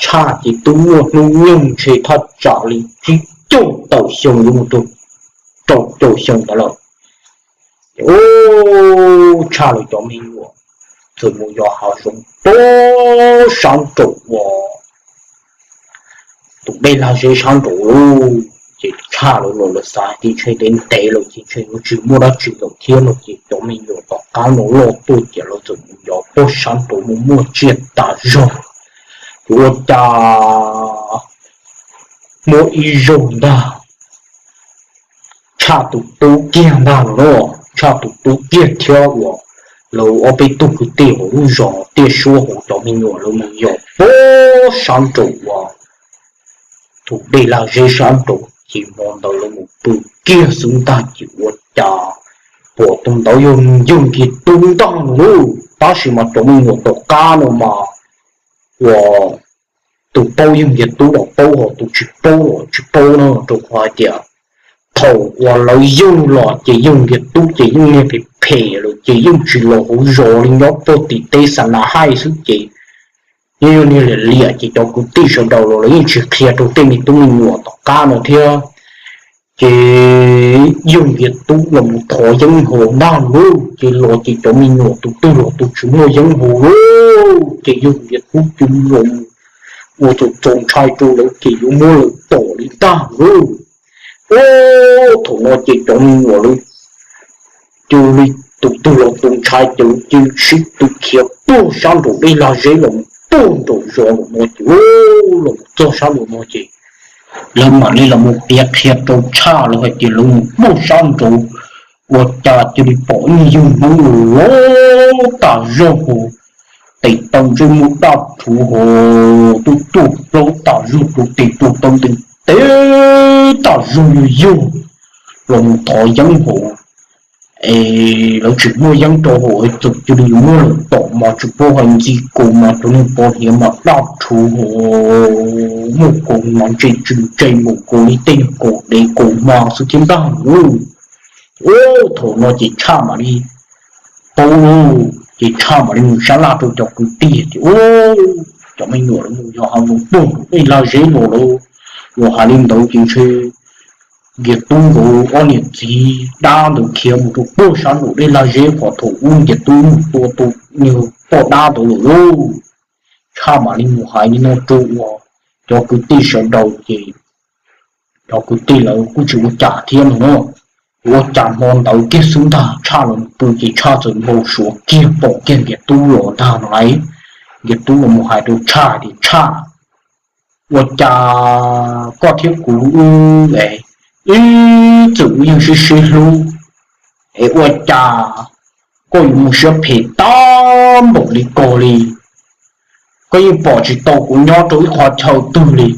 Tshaj ces twb muaj hnub nyoog ntshe thaj tsam li tsib caug tawm xyoo yuav mus rau rau caum xyoo ntawd lawm. Ces Tshaj lawv cov me nyuam txawm mus yos hav zoov puag sab nraum uas tus dej lag zeb sab nraud lauj. Ces Tshaj lawv los lawv xav tias ntshe ntev ntev lawm ces ntshe yuav tsis muaj dab tsi lawm thiab no ces cov me nyuam tom qab no loj tuaj ces lawv txawm mus yos puag sab nraud mus muaj tsiaj tas zog. Ces ua cas muaj ib zaug ntag, Tshaj tus tub kiag ntag los, Tshaj tus tub kiag thiab uas lawv ob peb tug kwv tij hauv lub zos Tiaj Suab hauv cov me nyuam lawv mus yos puag sab nraum uas tus dej lag zeb sab nraud ces hmo ntawd lawv mus pw kiag xwb ntag ces ua cas pom tus ntawd yog yawg Nkiag Tub ntag no lauj. Tab sis mas cov me nyuam tom qab no mas uas tus paub yawg Nkiag Tub los paub, ho tus tsis paub los tsis paub no, rau qhov hais tias thaum uas lawv yug los ces yawg Nkiag Tub ces yeej niag phem phem lawm ces yeej tsis los hauv zos li, nyob puag tim teb xa na haij xwb ces yeej yog niag liam liam ces cov kwv tij sawv daws los lawv yeej tsis qhia rau tej me tub me nyuam tom qab no thiab. Ces yawg Nkiag Tub los mus thov yeeb haus ntag lauj, ces los ces cov me nyuam tus twg los tus tsis muaj yeeb haus lauj, ces yawg Nkiag Tub cia li los mus ua txaus ntshai rau lawv ces yuav muab lawv tom li ntag lauj. Ub, thaum no ces cov me nyuam lawv cia li tus twg los tus ntshai ces lawv cia li sib tw khiav puag sab nraum dej lag zeb los mus puag nraum zos lawm no ces, los mus txog sab nraum no ces lawv mam li los mus piav qhia rau Tshaj lawv hais tias lawv mus puag sab nraud ua cas cia li pom ib yawg Hmoob los tag zog hos, tes taw ntsej muag daj rhuv hos, tuaj tuaj plaub tag zog rau tes rau taw ntees teb tag zog yog yog los mus thov yeeb hos. Es lawv tsis muaj yeeb rau hauv, txawm cia li muab lawv tom mas tsis paub hais ntxi kaus mas cov niag pov hniav mas daj rhuv hos, muaj kaus mas ntse tsw ntse mus kaus li tej niag kaus dev kaus hma xwb thiab ntag lauj. Ub, thaum no ces Tshaj mam li paub lauj, ces Tshaj mam li mus sab laj rau cov kwv tij tias, Ub, cov me nyuam lawv mus yos hav zoov puag nraum dej lag zeb no lawm. Yog hais li ntawd ces ntshe Nkiag Tub nkawd ob niam txiv dab ntawd khiav mus rau puag sab nraum dej lag zeb qhov thaum ub Nkiag Tub mus tua tus niag poj dab ntawd lawm lauj. Tshaj mam li mus hais li no rau uas cov kwv tij sawv daws ces cov kwv tij lawv kuj tsis ua cas thiab no na. Ua cas hmo ntawd kiag xwb ntag Tshaj los pw ces Tshaj txawm npau suav kiag pom kiag Nkiag Tub los ntag no lauj. Nkiag Tub los mus hais rau Tshaj tias, Tshaj, ua cas koj thiab kuv wb, wb txawm wb yeej sib sib hlub, es ua cas koj yuav mus siab phem tag npaum li ko li? Koj yeej pom tsis tau kuv nyob rau ib qhov chaw twg li.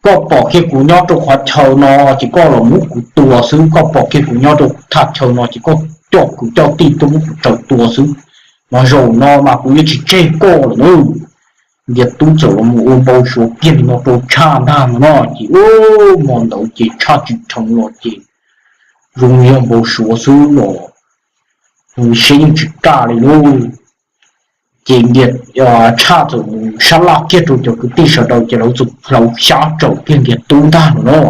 Koj pom kiag kuv nyob rau qhov chaw no ces koj los muab kuv tua xwb, koj pom kiag kuv nyob rau thaj chaw no ces koj coj kwv coj tij tuaj muab kuv raws tua xwb. Mas zaum no mas kuv yuav tsis tseg koj lawm na. Nkiag Tub txawm los mus ua npau suav kiag li no rau Tshaj ntag no no ces, ub, hmo ntawd ces Tshaj tsis dheev los ces zoo yog npau suav xwb los, siab yeej tsis kaj li lauj. Ces Nkiag, Tshaj txawm mus sab laj kiag rau cov kwv tij sawv daws ces lawv txawm hlawv xyab tsaum kiag Nkiag Tub ntag no no.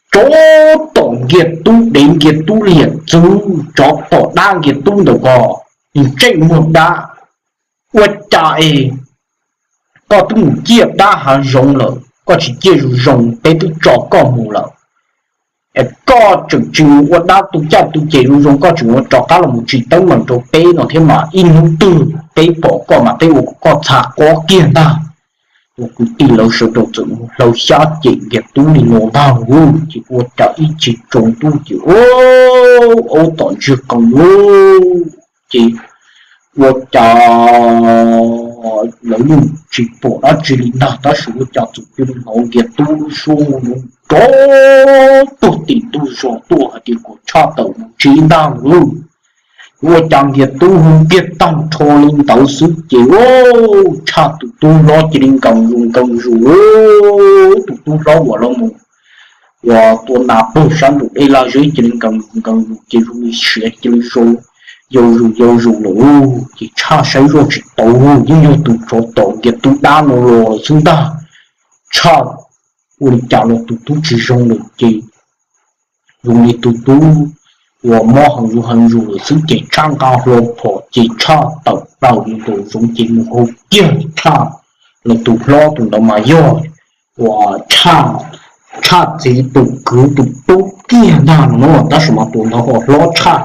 Tsov tom Nkiag Tub dev, Nkiag Tub liam txwv, tsov tom dab Nkiag Tub ntawm ko, ntsej muag dab. Ua cas es koj twb mus ciaj dab hav zoov lawm, koj tsis ciaj zoo zoo peb twb tso koj mus lawm, es koj tseem tsis mus ua dab tu caj tu ces zoo zoo, koj tseem ua rov qab los mus tsis teeb meem rau peb no thiab mas ib hnub twg peb pom koj mas peb ua kom koj txha qob kiag ntag. Ua kwv tij lawv sawv daws txawm mus hlawv xyab cem Nkiag Tub li no ntag lauj, ces ua cas ib chim tsaus ntuj ces aub tom ntsiag qees lauj, ces ua cas lawv yeej tsis pom dab tsi li ntag, tab sis ua cas txawm cia li hnov Nkiag Tub lub suab hu nrov tuag tim ntug zos tuaj hais tias kom Tshaj tawm mus tsev ntag lauj. Ua cas Nkiag Tub hu kiag tag nrho li ntawd xwb ces Tshaj tus tub hlob cia li nkees zus nkees zus, tus tub hlob uas los mus uas tua nas puag sab nraum dej laj zeb cia li nkees zus nkees zus ces zoo li siav cia li yau zus yau zus lawm. Ces Tshaj saib zoj tsis tau, yeej yog tus tsov tom Nkiag Tub dab no los lawm xwb ntag. Tshaj ua li cas los tus tub tsis zoo lawm ces zoo li tus tub uas mob heev zus heev zus lawm xwb ces Tshaj nqa hlo phom ces Tshaj tawm plaws mus nraum zoov ces mus hu kiag Tshaj, los tus hlob tus ntawd mas yog uas Tshaj txiv tus kwv tus tub kiag ntag no, tab sis mas tus ntawd ho hlob tshaj.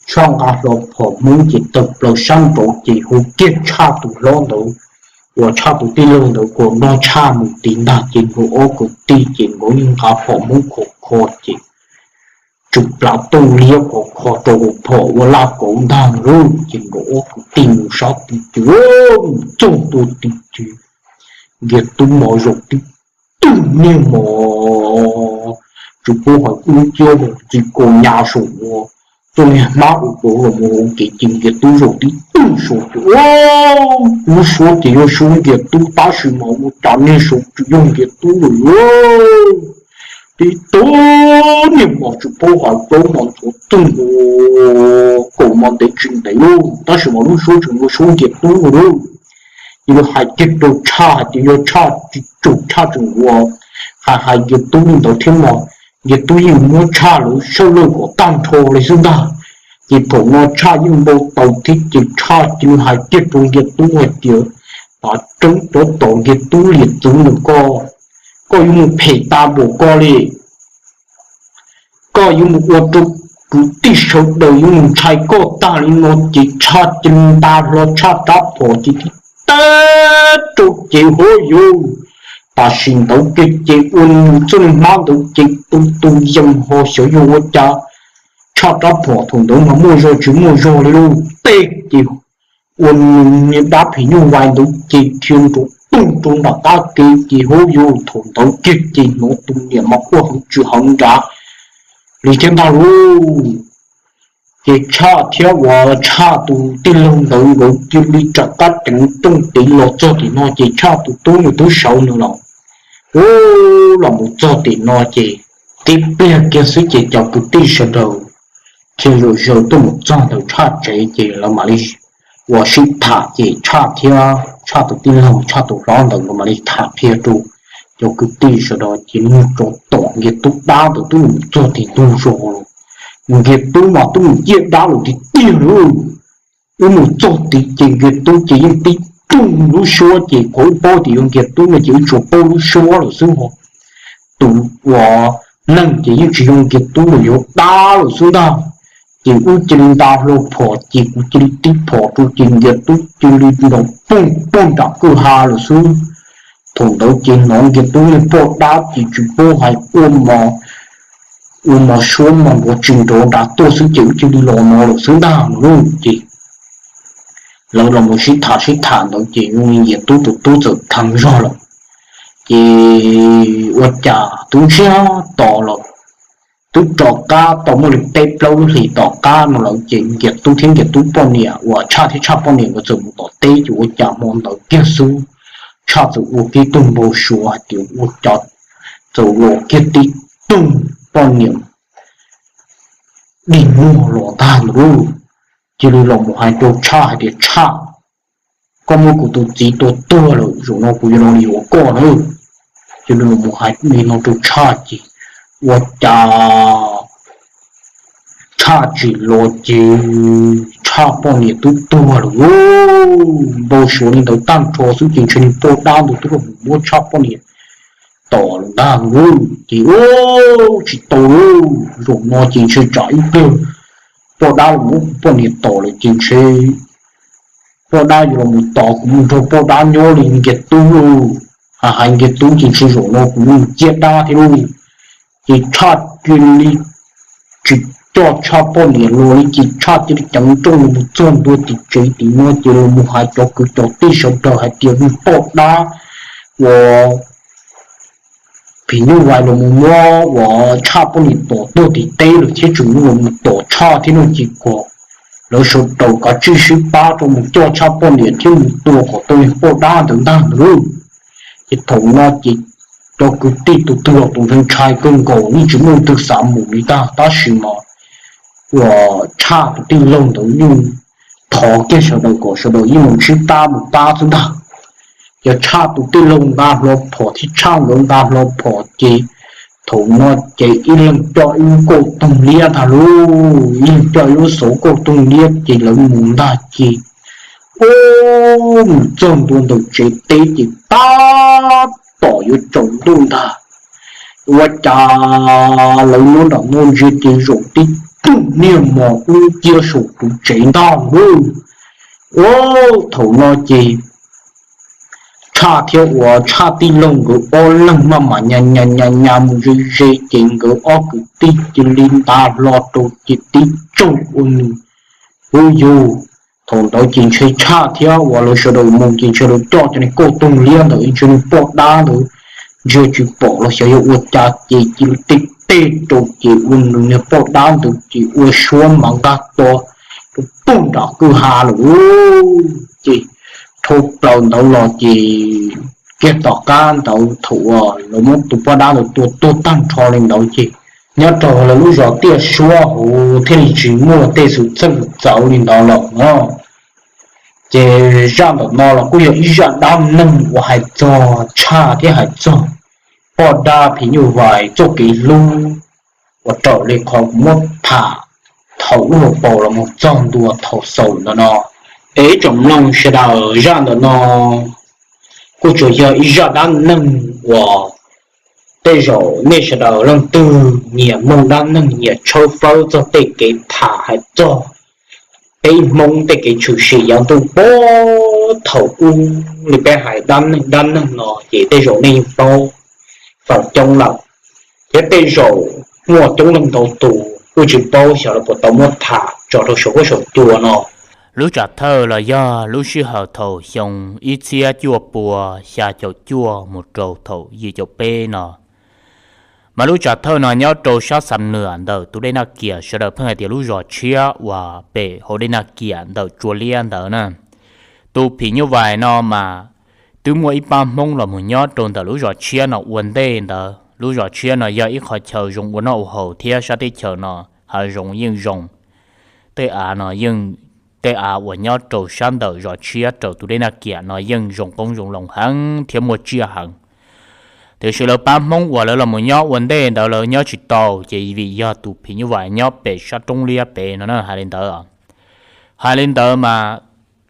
Tshaj nqa hlo phom Hmoob ces tawm plaws sab nraud ces hu kiag Tshaj tus hlob ntawd uas Tshaj tus tij laug ntawd kom nrog Tshaj mus tid ntag ces nkawd ob kwv tij ces nkawd yeej nqa phom Hmoob khov kho ces tsw plav tuj liab khov kho rau hauv phom ua laj kauv ntag lauj. Ces nkawd ob kwv tij mus sab tid ces mus txog ntua tid ces Nkiag Tub mos zaum tib tug niag mos tsis paub hais dub nciab mus txi kaus nyas saum ua txoj niag hmab ua rau los mus ua kev ces Nkias Tub zaum tib tug saud ces lub suab ces yog suab Nkias Tub tab sis mas ua cas niag saud tsis yog Nkias Tub lawm. Tib tug niag mos tsis paub hais plaub mos ntxhuav txoog kaum mos ntev tsis ntev lauj, tab sis mas lub suab tseem ua suab Nkias Tub lauj. Ces lawv hais kiag rau Tshaj hais tias yog Tshaj tsis tsum Tshaj tseem ua hais hais Nkias Tub li ntawd thiab mas Nkias Tub yeej muab Tshaj lawv sawv lawj kom tag nrho li xwb ntag. Ces thaum no Tshaj yeej npau taws thiab ces Tshaj cia li hais kiag rau Nkias Tub hais tias, Tav tseeb rov tom Nkias Tub liam txwv ntawm koj, koj yuav mus phem tas npaum koj li. Koj yuav mus ua rau kwv tij sawv daws yuav mus ntshai koj tag li no. Ces Tshaj cia li nta hlo Tshaj rab phom ces tib teg rau ces hov yus, tam sim ntawd kiag ces ua nws txoj niag hmab ntawd ces tu tu yees ho xyov yog ua cas Tshaj rab phom thaum ntawd mas muaj zog tsis muaj zog li lauj, teg ces ua nws niag dab phim nyuj vais ntawd ces dhia nrov toog rau nram qab kev ces hov yus, thaum ntawd kiag ces hnov tus niam mas quaj heev tsis heev nrad li thiab ntag lauj. Ces Tshaj thiab uas Tshaj tus tij laug ntawd nkawd cia li rov qab ceev rooj tid los txog tim no ces Tshaj tus tub nws twb sawv nws los, ub, los mus txog tim no ces tib pliag kiag xwb ces cov kwv tij sawv daws thiaj zaum zaws tuaj mus txog ntawm Tshaj tsev ces lawv mam li ua sib tham ces Tshaj thiab Tshaj tus tij laug Tshaj tus hlob ntawd nkawd mam li tham qhia rau cov kwv tij sawv daws ces mus rau tom Nkias Tub dab ntawd twb mus txog tim ntug zos lawm. Nkias Tub mas twb mus ciaj dab lawm tiag tiag lauj. Wb mus txog tid ces Nkias Tub ces yeej tib rooj lub suab ces qhov wb paub tias yog Nkias Tub no ces wb tsuas paub lub suab lawm xwb ho. Tus uas neeg ces yeej tsis yog Nkias Tub lawm, yog dab lawm xwb ntag. Ces wb cia li nta hlo phom ces kuv cia li tib phom rau ces Nkias Tub cia li nrov poog poog nram kwj ha lawm xwb. Thaum ntawd ces hnov Nkias Tub niag poj dab ces tsis paub hais ua mos, ua mos suab mos nrov tsis nrov nrad tuaj xwb ces wb cia li los no lawm xwb ntag no lauj. Ces lawv los mus sib tham sib tham ntawd ces zoo li Nkias Tub tus tub txawm dheev zog lawm. Ces ua cas twb ntsiag to lawm, twb rov qab tau muaj li peb plaub lub hlis tom qab no lawm ces Nkias Tub thiab Nkias Tub poj niam uas Tshaj thiab Tshaj poj niam nkawd txawm mus tom teb ces ua cas hmo ntawd kiag xwb Tshaj txawm ua kiag tug npau suav hais tias ua cas txawm los kiag tib tug poj niam dig muag los ntag ntawd lauj. Cia li los mus hais rau Tshaj hais tias Tshaj, koj muab kuv tus txiv tua tuag lawm, zaum no kuv yuav los yuav koj na. Cia li los mus hais li no rau Tshaj ces ua cas Tshaj tsim los ces Tshaj poj niam twb tuag lawm lauj. Npau suav li ntawd tag nrho xwb ces ntshe niag poj dab ntawd twb los mus muab Tshaj poj niam tom lawm ntag lauj. Ces ua tsis tau lauj, zaum no ces ntshe tsam ib pliag poj dab los muab kuv poj niam tom lawm ces ntshe poj dab yuav los mus tos kuv mus nrog poj dab nyob li Nkias Tub lauj. Hais hais Nkias Tub ces ntshe zaum no kuv yuav mus ciaj dab thiab lauj. Ces Tshaj cia li tsis coj Tshaj poj niam los li ces Tshaj cia li ceev nrooj los mus txog ntua tim tsev tim no ces los mus hais cov kwv cov tij sawv daws hais tias niag poj dab uas phim nyuj vais los mus muab uas Tshaj poj niam tom tuag tim teb lawm thiab tseem los mus tom Tshaj thiab no ces kom lawv sawv daws kav tsij sib pab rau mus coj Tshaj poj niam thiab mus tua kom tau niag poj dab ntawd ntag ntag lauj. Ces thaum no ces cov kwv tij tus twg los tus ntshai ntshai kawg nkaus yeej tsis muaj leej twg xav mus li ntag tab sis mas uas Tshaj tus tij laug ntawd yeej thov kiag sawv daws kom sawv daws yeej mus sib pab mus pab xwb ntag. Ces Tshaj tus tij laug nqa hlo phom thiab Tshaj nkawd nqa hlo phom ces thaum no ces ib leeg coj ib lub kauj toog liab ntag lauj, ib leeg coj ib lub xauv kauj toog liab ces lawv mus ntag ces ua mus txog ntua ntawm tsev teb ces tab tom yuav tsaus ntuj ntag. Ua cas lawv nyob nram no ntsia ces zaum tib tug niag mos dub nciab saum tus tsev ntag lauj. Ua thaum no ces Tshaj thiab uas Tshaj tij laug nkawd ob leeg maj mam nyas nyas nyas nyas mus ze ze ces nkawd ob kwv tij cia li nta hlo rau ces tib tsaug ua nws. Ub yus, thaum ntawd ces ntshe Tshaj thiab uas lawv sawv daws mus ces ntshe lawv coj cov niag kauj toog liab ntawd ntshe niag poj dab ntawd ntsia tsis pom los xyov yog ua cas ces cia li tej teb rau ces ua nws niag poj dab ntawd ces ua suab mas nqaj to rau pug nram kwj ha lawm. Ces dhau plaws ntawd los ces kiag tom qab ntawd thaum uas lawv muab tus poj dab ntawd tua tuag tag nrho li ntawd ces nyob rau lawv lub zos Tiaj Suab hauv thiaj li tsis muaj tej xwm txheej txawv li ntawd lawm no. Ces zaj ntawm no los kuj yog ib zaj dab neeg uas hais txog tshaj thiab hais txog poj dab phim nyuj vais txoj kev hlub uas raws li qhov kuv muab tham thaum ub hauv paus los mus txog ntua thaum xaus ntawm no. Es ib tsoom mloog sawv daws, zaj ntawm no kuj tsuas yog ib zaj dab neeg uas tej zaum nej sawv daws leej twg nyiam mloog dab neeg nyiam tshawb fawb txog tej kev tham hais txog peb Hmoob tej kev tshwm sim yav ntuj puag thaum ub li peb hais dab neeg dab neeg no ces tej zaum nej yeej paub feem coob lawm, thiab tej zaum muaj coob leej ntau tus kuj tsis paub xyov lawv puas tau muab tham tso rau saum huab saum cua no. Lub tsam thawj los yog lub sij hawm thaum xyoo ib txhiab cuaj pua xya caum cuaj mus rau thaum yim caum peb no. Mas lub tsam thawj no nyob rau sab Xam Nuam ntawm tus dej Naj Kiam, sawv daws pheej hais tias lub zos tshiab uas pem hauv dej Naj Kiam ntawm Tsua Liab ntawd na. Tus phim nyuj vais no mas twb muaj ib pab Hmoob los mus nyob rau ntawm lub zos tshiab no ua ntej ntawd. Lub zos tshiab no yog ib qho chaw zoo ua noj ua haus thiab sab teb chaws no hav zoov yeej zoo. Tej av no yeej, tej av uas nyob rau sab ntawm zos tshiab raws tus dej Naj Kiam no yeej zoo qoob zoo loo heev thiab muaj tsiaj heev. Tiam sis lawv pab Hmoob uas lawv los mus nyob ua ntej ntawd lawv nyob tsis tau, ces vim yog tus phim nyuj vais nyob pem sab roob liab pem no na, hais li ntawd. Hais li ntawd mas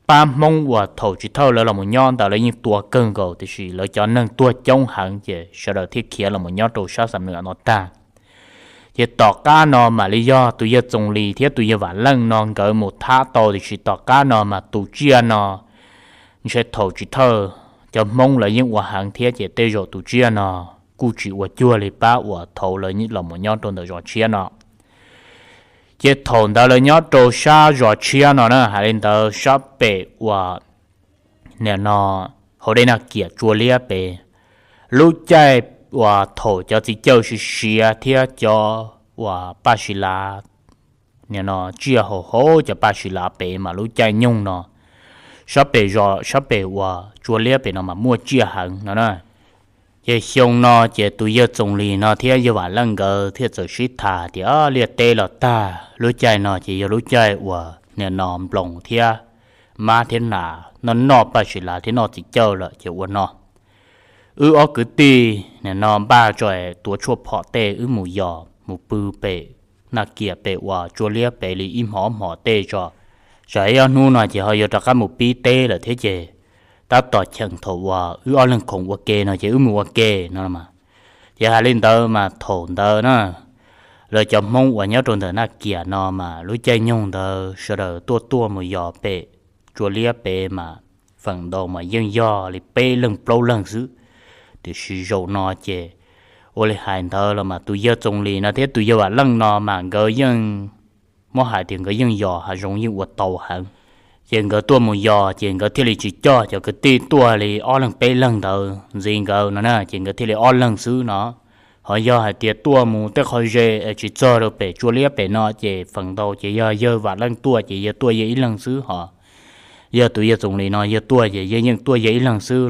pab Hmoob uas thaum Tsis Thawj lawv los mus nyob ntawd lawv yeej tua kawg nkaus, tiam sis lawv cov neeg tuag coob heev ces sawv daws thiaj khiav los mus nyob rau sab Xam Nuam no tag. Ces tom qab no mam li yog tus yawg Txoos Lis thiab tus yawg Vam Leej no nkawd mus thab tau, tiam sis tom qab no mas tus tsiaj no ntshe thaum Tsis Thawj cov Hmoob lawv yeej ua heev thiab ces tej zaum tus tsiaj no kuj tsis ua cuag li pab uas thaum lawv los mus nyob rau ntawm zos tshiab no. Ces thaum ntawd lawv nyob rau sab zos tshiab no na, hais li ntawd sab pem uas nim no hauv dej Naj Kiam Tsua Liab pem, lub caij uas thaum cov txiv cawj siav siav thiab cov uas paj si lav, nim no tsiaj haus hauv cov paj si lav pem mas lub caij nyoog no sab pem zos sab pem uas Tsua Liab pem no mas muaj tsiaj heev no na. Ces xyoo no ces tus yawg Txoos Lis no thiab yawg Vam Leej nkawd thiaj txawm sib tham tias liaj teb los tag, lub caij no ces yog lub caij uas nim no nploos thiab mab thiab nas noj noj paj si lav thiab noj txiv cawj lawm ces ua no, wb ob kwv tij nim no npaj tso tuav tshuaj phom tej wb mus yos mus pw pem Naj Kiam pem uas Tsua Liab pem li ib hmos ob hmos tej tso, tsam ib ob hnub no ces ho yuav rov qab mus pib teb lawm thiab ces tab tom cheem thaum uas wb ob leeg khoom ua ke no ces wb mus ua ke no mas. Ces hais li ntawd mas thaum ntawd na, lawv cov Hmoob uas nyob rau ntawm Naj Kiam no mas lub caij nyoog ntawd sawv daws tuaj tuaj mus yos pem Tsua Liab pem mas feem ntau mas yeej yog li peb leeg plaub leeg xwb. Tiam sis zaum no ces ua li hais ntawd los mas tus yawg Txoos Lis no thiab tus yawg Vam Leej no mas nkawd yeej muab hais tias nkawd yeej yos hav zoov yeej ua tau heev. Ces nkawd tuaj mus yos ces nkawd thiaj li tsis coj cov kwv tij tuaj li ob leeg peb leeg ntawd ntxiv nkawd no na, ces nkawd thiaj li ob leeg xwb no. Ho yog hais tias tuaj mus tej qhov ze tsis txog rau pem Tsua Liab pem no ces feem ntau ces yog yawg Vam Leej tuaj ces yawg tuaj yawg ib leeg xwb, ho yog tus yawg Txoos Lis no yawg tuaj ces yawg yeej tuaj yawg ib leeg xwb.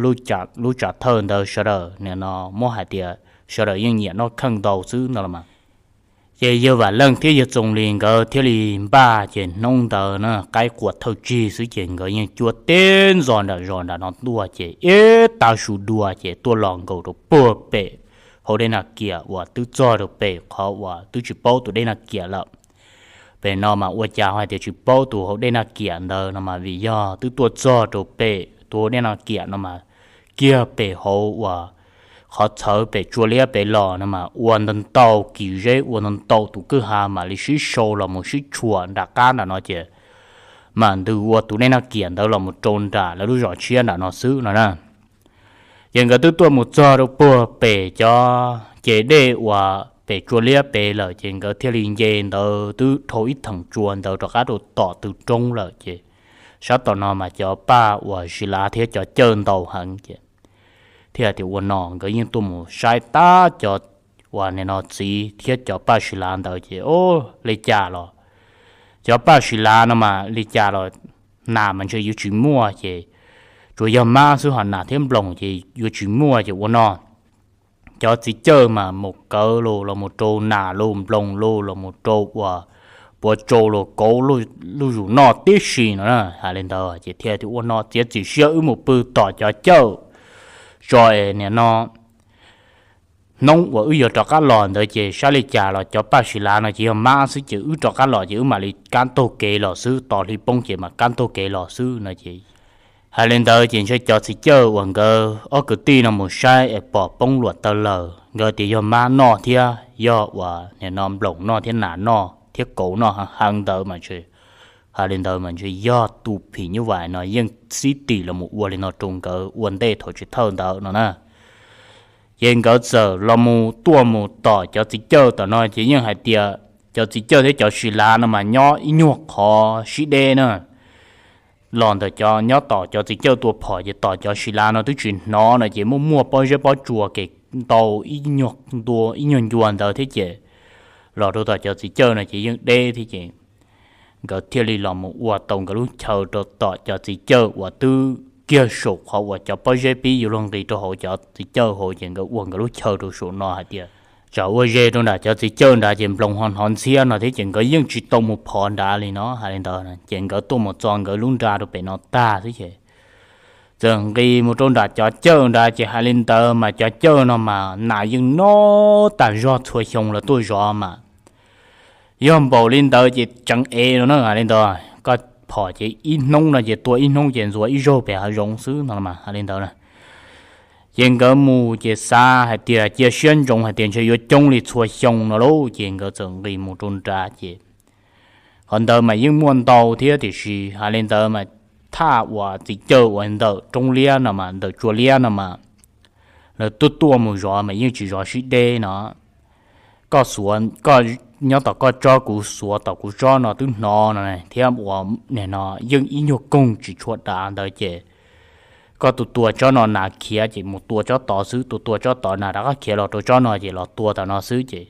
Lub tsam thawj ntawd sawv daws nim no muab hais tias sawv daws yeej nyiam noj kheej ntau xwb no los mas. Ces yawg Vam Leej thiab yawg Txoos Lis nkawd thiaj li npaj ces hnub ntawd na qaib qua thawj tsig xwb ces nkawd yeej cuab teb ntxo nram zos nram no tuaj ces ib tag su dua ces tuaj los nkaus rau puag pem hauv dej Naj Kiam uas twb txog rau pem qhov uas twb tsis paub tus dej Naj Kiam lawm. Pem no mas ua cas hais tias tsis paub tus hauv dej Naj Kiam ntawd no mas vim yog twb tuaj txog rau pem tus hauv dej Naj Kiam no mas kiag pem hauv uas qhov txhawv pem Tsua Liab pem los no mas ua ntau ntau kis zeb ua ntau ntau tus kwj ha mam li sib sau los mus sib tshuam nram qab nram no ces mam ntws ua tus dej Naj Kiam ntawd los mus rau nram lawv lub zos tshiab nram no xwb no na. Ces nkawd twb tuaj mus txog rau puag pem cov ces dej uas pem Tsua Liab pem lawm ces nkawd thiaj li nce ntawd twb dhau ib theem tsua ntawd rov qab rau tom tw roob lawm ces sab tom no mas cov paj uas zis lav thiab cov cawj ntau heev ces thiaj tias ua no nkawd yeej tuaj mus saib tab cov uas nim no txiv thiab cov paj sib lav ntawd ces, o, li cas los cov paj sib lav no mas li cas los nas mas ntshe yuav tsis muaj ces tsuas yog mab xwb, ho nas thiab nploos ces yuav tsis muaj ces ua no cov txiv cawj mas mus kawv los los mus rau nas los nploos los los mus rau uas puas tsau los kauv lub zus noj tib si no na. Hais li ntawd ces thiaj tias ua no txiav txim siab wb mus pw tom cov cawj tso es nim no hnub uas wb yuav rov qab los ntawd ces saib li cas los cov paj sib lav no ces yog mab xwb ces wb rov qab los ces wb mam li kab taug kev los xwb, tos hli poob ces mam kab taug kev los xwb no ces hais li ntawd ces ntshe cov txiv cawj uas nkawd ob kwv tij no mus saib es pom poob luam taw lawm, nkawd tias yog mab noj thiab yog uas nim no nploos noj thiab nas noj thiab kauv noj heev ntawd mas ntshe, hais li ntawd mas ntshe yog tus phim nyuj vais no yeej xib tim los mus ua li no rau nkawd ua ntej thaum tsis thawj ntawd no na. Ces nkawd txawm los mus tuaj mus tom cov txiv cawj tom no ces yeej hais tias cov txiv cawj thiab cov sib lav no mas nyob ib nyuag qhov sib deb na. Los ntawm cov nyob tom cov txiv cawj tua phom ces tom cov sib lav no twb tsis hnov no ces muaj muaj pob zeb pob tsuas kev ntau ib nyuag ncua ntawd thiab ces los rau tom cov txiv cawj no ces yeej deb thiab ces nkawd thiaj li los mus ua tau nkawd lub chaw rau tom cov txiv cawj uas twb kiag saum qhov uas cov pob zeb pib yuav luag nqis rau hauv cov txiv cawj hauv ces nkawd ua nkawd lub chaw rau saum no hais tias tsam ua ze rau nram cov txiv cawj nrad ces nploos ho hnov ntxhiab no thiab ces nkawd yeej tsis tau mus phov nrad li no. Hais li ntawd ces nkawd tuaj mus txo nkawd lub nra rau pem no tag xwb ces txawm nqis mus rau nram cov cawj nrad ces hais li ntawd mas cov cawj no mas nas yeej noj tas zog txhua xyoo los tuaj zov mas yog npaum li ntawd ces tseev ev no na. Hais li ntawd koj phom ces ib hnub no ces tua ib hnub ces ntxuav ib zaug pem hav zoov xwb no mas hais li ntawd na. Ces nkawd mus ces xav hais tias cia siab ntsoov hais tias ntshe yuav coob li txhua xyoo no lauj ces nkawd txawm nqis mus rau nrad ces qhov ntawd mas yeej muaj ntau thiab tiam sis hais li ntawd mas thaj uas txiv cawj uas ntawm roob liab no mas ntawm tsua liab no mas lawv tuaj tuaj mus zov mas yeej tsis zov sib deb no. Koj xuav koj nyob tom koj tsob kuv xuav tom kuv tsob no twb hnov no thiab uas nim no yeej ib nyuag koog tsis tshua dav ntawd ces koj tus tua tsob no nas khiav ces mus tua tsob tod xwb, tus tua tsob tod nas rov qab khiav los rau tsob no ces los tua tom no xwb ces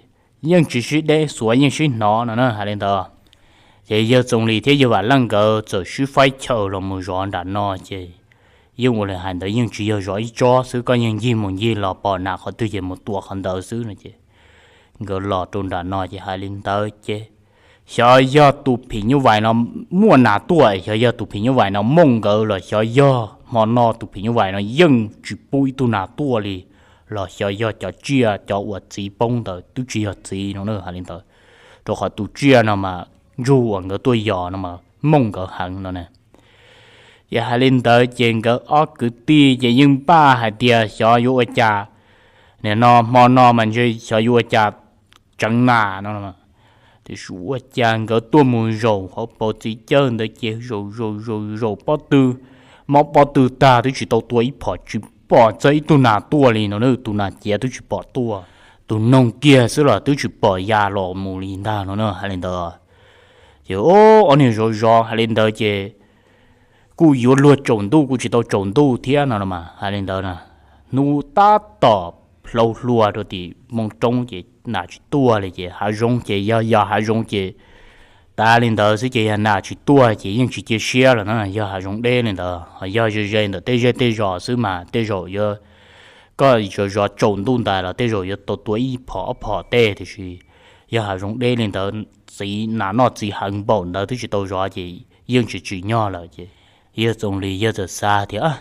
yeej tsis sib deb xuav yeej sib hnov no na. Hais li ntawd ces yawg Txoos Lis thiab yawg Vam Leej nkawd txawm sib faib chaw los mus zov nram no ces yeej ua li hais ntawd yeej tsis yog zov ib tsob xwb, koj yeej ncig mus ncig los pom nas qhov twg ces mus tua qhov ntawd xwb no ces nkawd los rau nram no ces hais li ntawd ces xyov yog tus phim nyuj vais no muaj nas tuaj, xyov yog tus phim nyuj vais no mooj nkawd los xyov yog hmo no tus phim nyuj vais no yeej tsis pub ib tug nas tuaj li los xyov yog cov tsiaj cov uas txiv poob ntawd twb tsis yog txiv no na. Hais li ntawd rau qhov tus tsiaj no mas ntsug uas nkawd tuaj yos no mas mooj nkawd heev no na. Ces hais li ntawd ces nkawd ob kwv tij ces yeej npaj hais tias xyov yuav ua cas, nim no hmo no mas ntshe xyov yuav ua cas tseev nas no. Tiam sis ua cas nkawd tuaj mus zaum hauv paus txiv cawj ntawd ces zaum zaum zaum zaum pob tw, mob pob tw tag twb tsis tau tua ib phom tsis pom txog ib tug nas tuaj li no na. Tus nas ciav twb tsis pom tuaj, tus noog kiag xwb los twb tsis pom ya los mus li ntag no na. Hais li ntawd ces ob niag zov zov hais li ntawd ces kuj yuav luag tsaus ntuj kuj tsis tau tsaus ntuj thiab no mas hais li ntawd na. Hnub tab tom hlau hlua rau tim moo roob ces nas tsis tuaj li ces hav zoov ces yog yog hav zoov ces tas li ntawd xwb ces yog nas tsis tuaj ces yeej tsis cia siab los na. Yog hav zoov deb li ntawd ho yog ze ze ntawm tej zej tej zos xwb mas tej zaum yuav, koj zov zov tsaus ntuj ntais los tej zaum yuav tau tua ib phom ob phom tej tiam sis yog hav zoov deb li ntawd txiv nas noj txiv heev npaum ntawd twb tsis tau zov ces yeej tsis tsim nyog lawm ces yawg Txoos Lis yawg txawm xav tias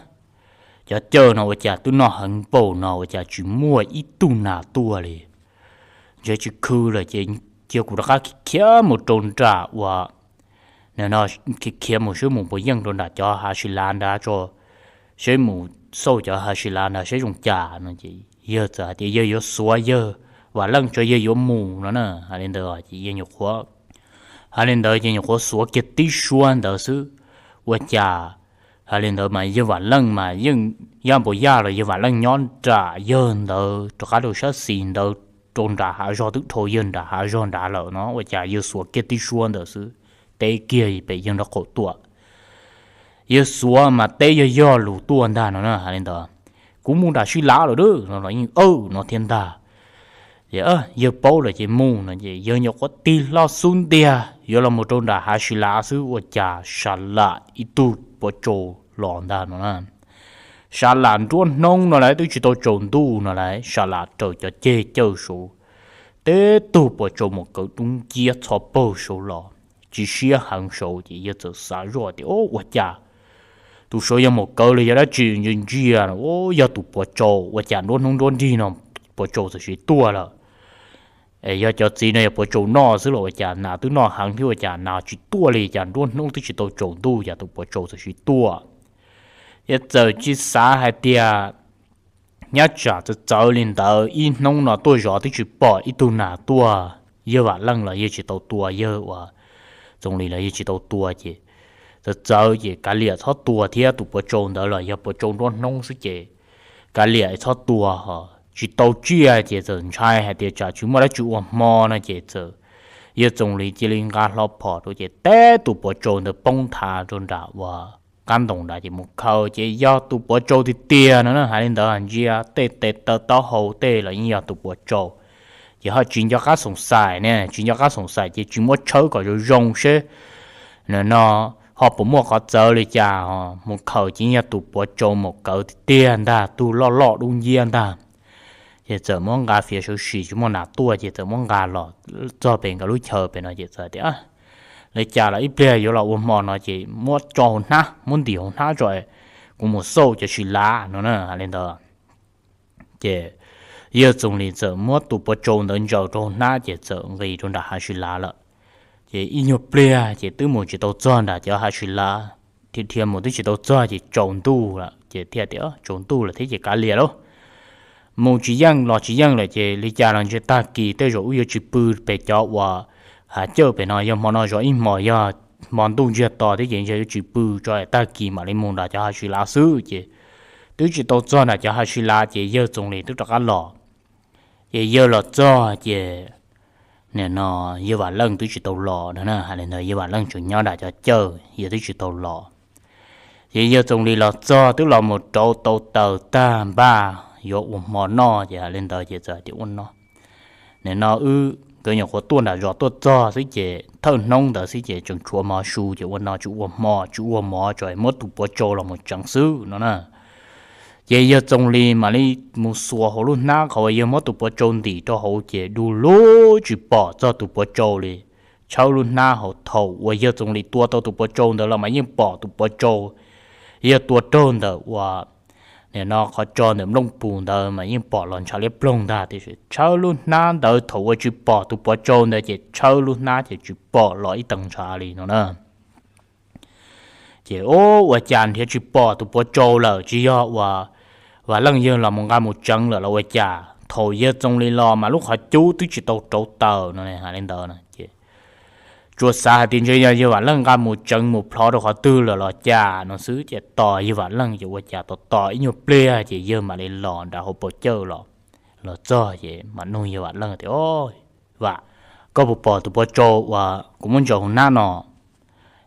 cov cawj no ua cas twb noj heev npaum no ua cas tsis muaj ib tug nas tuaj li. Ntshe tsis khw lawm ces cia kuv rov qab khiav mus rau nram uas nim no khiav mus seb mus puas yeej rau nram cov hav sis lav nrad tso, seb mus xauj cov hav sis lav nrad seb zoo cas no ces yawg txawm hais tias yawg yuav xuav yawg Vam Leej tso yawg yuav mus no na. Hais li ntawd ces yawg nyuam qhuav, hais li ntawd ces nyuam qhuav xuav kiag tib suab ntawd xwb. Ua cas hais li ntawd mas yawg Vam Leej mas yeej yaj npus yaj los yawg Vam Leej nyob nram yawg ntawd rov qab rau sab xis ntawd rau nram hav zog twb dhau yawg nram hav zog nrad lawm no ua cas yawg xuav kiag tib suab ntawd xwb, teb kiag pem yawg nraub qaum tuaj. Yawg xuav mas teb yog yog lus tuaj ntag no na. Hais li ntawd, kuv mus nram sib lav lawm no los yeej aw no thiab ntag. Yawg paub lawm ces mus no ces yawg nyuam qhuav tig hlo xub ntiag yuav los mus rau nram hav sib lav xwb ua cas sa lam ib tug puav tsau los ntag no na. Sa lam nruab hnub no lawv twb tsis tau tsaus ntuj no lawv sa lam raws cov ceg cawj saud, teb tug puav tsau mus kawv dub nciab txho paug saud los, tsis siab heev saud ces yawg txawm xav zoj tias, Ua cas tus saud yog mus kawv li yog dab tsi ntsia ntsia, yog tus puav tsau, ua cas nruab hnub nruab nrig no puav tsau txawm sis tuaj lawm? Es yog cov txiv no yog puav tsau noj xwb los ua cas nas twb noj heev thiab ua cas nas tsis tuaj li, cas nruab hnub twb tsis tau tsaus ntuj cas tus puav tsau txawm sis tuaj? Yawg txawm tsis xav hais tias, Nyab tsam txawv txawv li ntawd ib hnub no tuaj zov twb tsis pom ib tug nas tuaj. Yawg Vam Leej los yawg tsis tau tua, yawg uas Txoos Lis los yawg tsis tau tua ces txawv txawv ces kav liam txhob tua thiab, tus puav tsau ntawd los yog puav tsau nruab hnub xwb ces kav liam txhob tua ho tsis tau tsiaj ces txawm ntshai hais tias tsam tsis muaj dab tsi ua hmo no ces txawm, yawg Txoos Lis cia li nqa hlo phom rau ces teb tus puav tsau ntawd poob nthav rau nram uas qab ntoos nrad ces mus khaws ces yog tus puav tsau tiag tiag no na. Hais li ntawd ntsia tej tes taw taub hau tej los yeej yog tus puav tsau. Ces ho tsis nco qab xoom xaim ne, tsis nco qab xoom xaim ces tsis muab tshawb kom zoo zoo seb no ho puas muaj qhov txawv li cas, mus khaws ces yog tus puav tsau mus kawv tiag tiag ntag, tug loj loj dub nciab ntag. Ces txawm muab nqa fiav sawv sim tsis muaj nas tuaj ces txawm muab nqa los txog pem nkawd lub chaw pem no ces txawm tias, Li cas los ib pliag yuav los ua hmo no ces muab tso hauv hnab, muab ntim hauv hnab tso, kuv mus xauj cov sib lav no na. Hais li ntawd ces yawg Txoos Lis txawm muab tus puav tsau ntawd ntsaws rau hauv hnab ces txawm nqis rau nram hav sib lav lawm. Ces ib nyuag pliag ces twb mus tsis tau txog nram cov hav sib lav, dhia dhia mus twb tsis tau txog ces tsaus ntuj lawm ces thiaj tias, Tsaus ntuj lawm thiab ces kav liam lauj, mus tsis yeej los tsis yeej lawm ces li cas los ntshe tag kis tej zaum wb yuav tsis pw pem cov uas hav cawj pem no, yog hmo no zov ib hmos, yog hmo ntuj ntsiag to thiab ces ntshe yuav tsis pw tso, tag kis mam li mus nram cov hav sib lav xwb. Ces twb tsis tau txog nram cov hav sib lav ces yawg Txoos Lis twb rov qab los. Ces yawg los txog ces nim no yawg Vam Leej twb tsis tau los no na. Hais li ntawd yawg Vam Leej tseem nyob nram cov cawj, yawg twb tsis tau los. Ces yawg Txoos Lis los txog twb los mus rauv tau taws tag npaj yuav ua hmo noj ces hais li ntawd ces txawm hais tias, Ua no, nim no wb, nkawd nyuam qhuav tuaj nram zos tuaj txog xwb ces thawj hnub ntawd xwb ces tseem tshuav mov su ces ua no tsis ua hmo tsis ua mov tso, muab tus puav tsau los mus tseev xwb no na. Ces yawg Txoos Lis mam li mus xuas hauv lub hnab qhov uas yawg muab tus puav tsau ntim rau hauv ces du lug tsis pom txog tus puav tsau li. Tshawb lub hnab hauv, thaum uas yawg Txoos Lis tua tau tus puav tsau ntawd los mas yeej pom tus puav tsau, yawg tua raug ntawm uas nim no qhov tso ntawm nplooj pus ntawd mas yeej pom los ntshav liab ploog ntag, tiam sis tshawb lub hnab ntawd thaum uas tsis pom tus puav tsau ntawd ces tshawb lub hnab ces tsis pom los ib tee ntshav li no na. Ces ua cas nrhiav tsis pom tus puav tsau lawm, tsis yog uas Vam Leej yawg los mus nqa mus tseev lawm los ua cas, thaum yawg Txoos Lis los mas lub qhov cub twb tsis tau rauv taws no hais li ntawd no ces tsuas xav hais tias ntshe yog yawg Vam Leej nqa mus tseev mus plhov rau qhov twg lawm los cas no xwb ces tos yawg Vam Leej ces ua cas tos tos ib nyuag pliag ces yawg mam li los nram hauv paus cawj los. Los txog ces mam nug yawg Vam Leej tias, Vam, koj puas pom tus puav tsau uas kuv muab ntsaws hauv hnab no?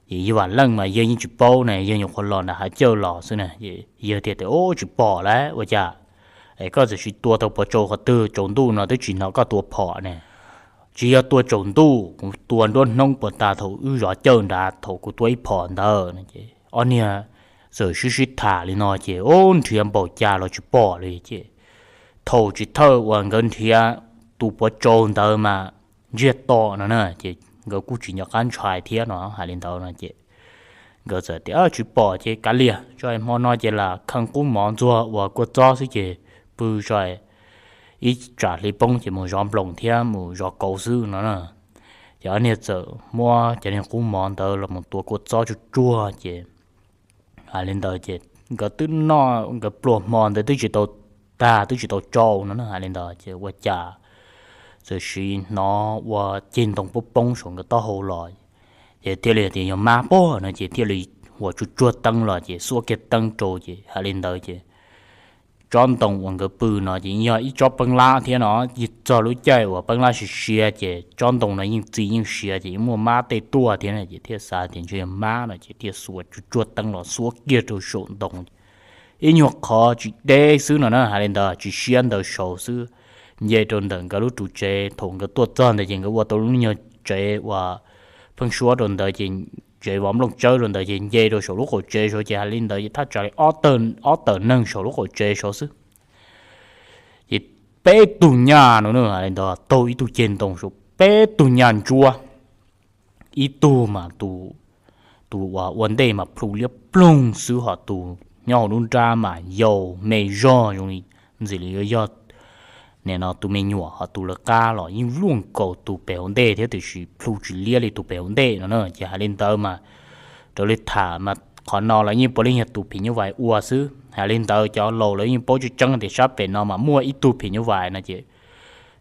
Ces yawg Vam Leej mas yawg yeej tsis paub ne, yawg nyuam qhuav los nram hav cawj los xwb na. Ces yawg thiaj tias, Ub, tsis pom lawm ua cas, es koj txawm sis tua tau puav tsau qhov twg, tsaus ntuj no twb tsis hnov koj tua phom ne. Tsis yog tua tsaus ntuj, kuv tua nruab hnub puas tas thaum wb zov cawj nrad thaum kuv tua ib phom ntawd no. Ces ob niag txawm sib sib tham li no ces ub, nrhiav npaum cas los tsis pom li ces thaum tsis thawj uas nkawd nrhiav tus puav tsau ntawd mas ntsiag to no na ces nkawd kuj tsis nco qab ntshai thiab no. Hais li ntawd no ces nkawd txawm tias, Tsis pom ces kav liam tso, hmo no ces lam kheej qub mov ntxuag ua kua txob xwb ces pw tso, ib tsam hli poob ces mus zov nploos thiab mus zov kauv xwb no na. Ces ob niag txawm muab cov niag qub mov ntawd los mus tua kua txob tsuag tsuag ces hais li ntawd ces nkawd twb noj nkawd pluas hmo ntawd twb tsis tau tag twb tsis tau tsau no na. Hais li ntawd ces ua cas txawm sis hnov ua ceg ntoo poob poob saum nkawd taub hau los, ces thiaj li tias yog mab pob no ces thiaj li ua tsuag tsuag teeb los ces xuab kiag teeb rau ces hais li ntawd ces tsob ntoo uas nkawd pw no ces yog ib tsob peeb lab thiab no, txog lub caij uas peeb lab siav siav ces tsob ntoo no yeej txi yeej siav ces yeej muaj mab tej tuaj thiab no ces thiaj xav tias ntshe yog mab no ces thiaj xuas tsuag tsuag teeb los xuab kiag rau saum ntoo. Ib nyuag qhov tsis deb xwb no na, hais li ntawd tsis siab ntawd saud xwb, nce rau ntawm nkawd lub ru tsev. Thaum nkawd tuaj txog ntawd ces nkawd ua tau lub nyuag tsev uas pheeb suab rau ntawd ces tsev vov nplooj tsawb rau ntawd ces nce rau saum lub qaum tsev saud ces hais li ntawd ces thaj tsam li ob tawm neeg saum lub qaum tsev saud xwb. Ces peb tug nyaj no hais li ntawd taug ib tug ceg ntoo saud peb tug nyaj ntsuab, ib tug mas tus tus uas ua ntej mas plhu liab ploog xwb, ho tus nyob hauv lub nrab mas yau me zog zoo li ntxim li yuav yog nim no tus me nyuam, ho tus lawv qab los yeej luaj nkaus tus pem hauv ntej thiab tiam sis plhu tsis liab li tus pem hauv ntej no na. Ces hais li ntawd mas raws li tham mas qhov no los yeej puav leej yog tus phim nyuj vais ua xwb. Hais li ntawd cov laus lawv yeej paub tseeb tseeb tias sab pem no mas muaj ib tug phim nyuj vais no ces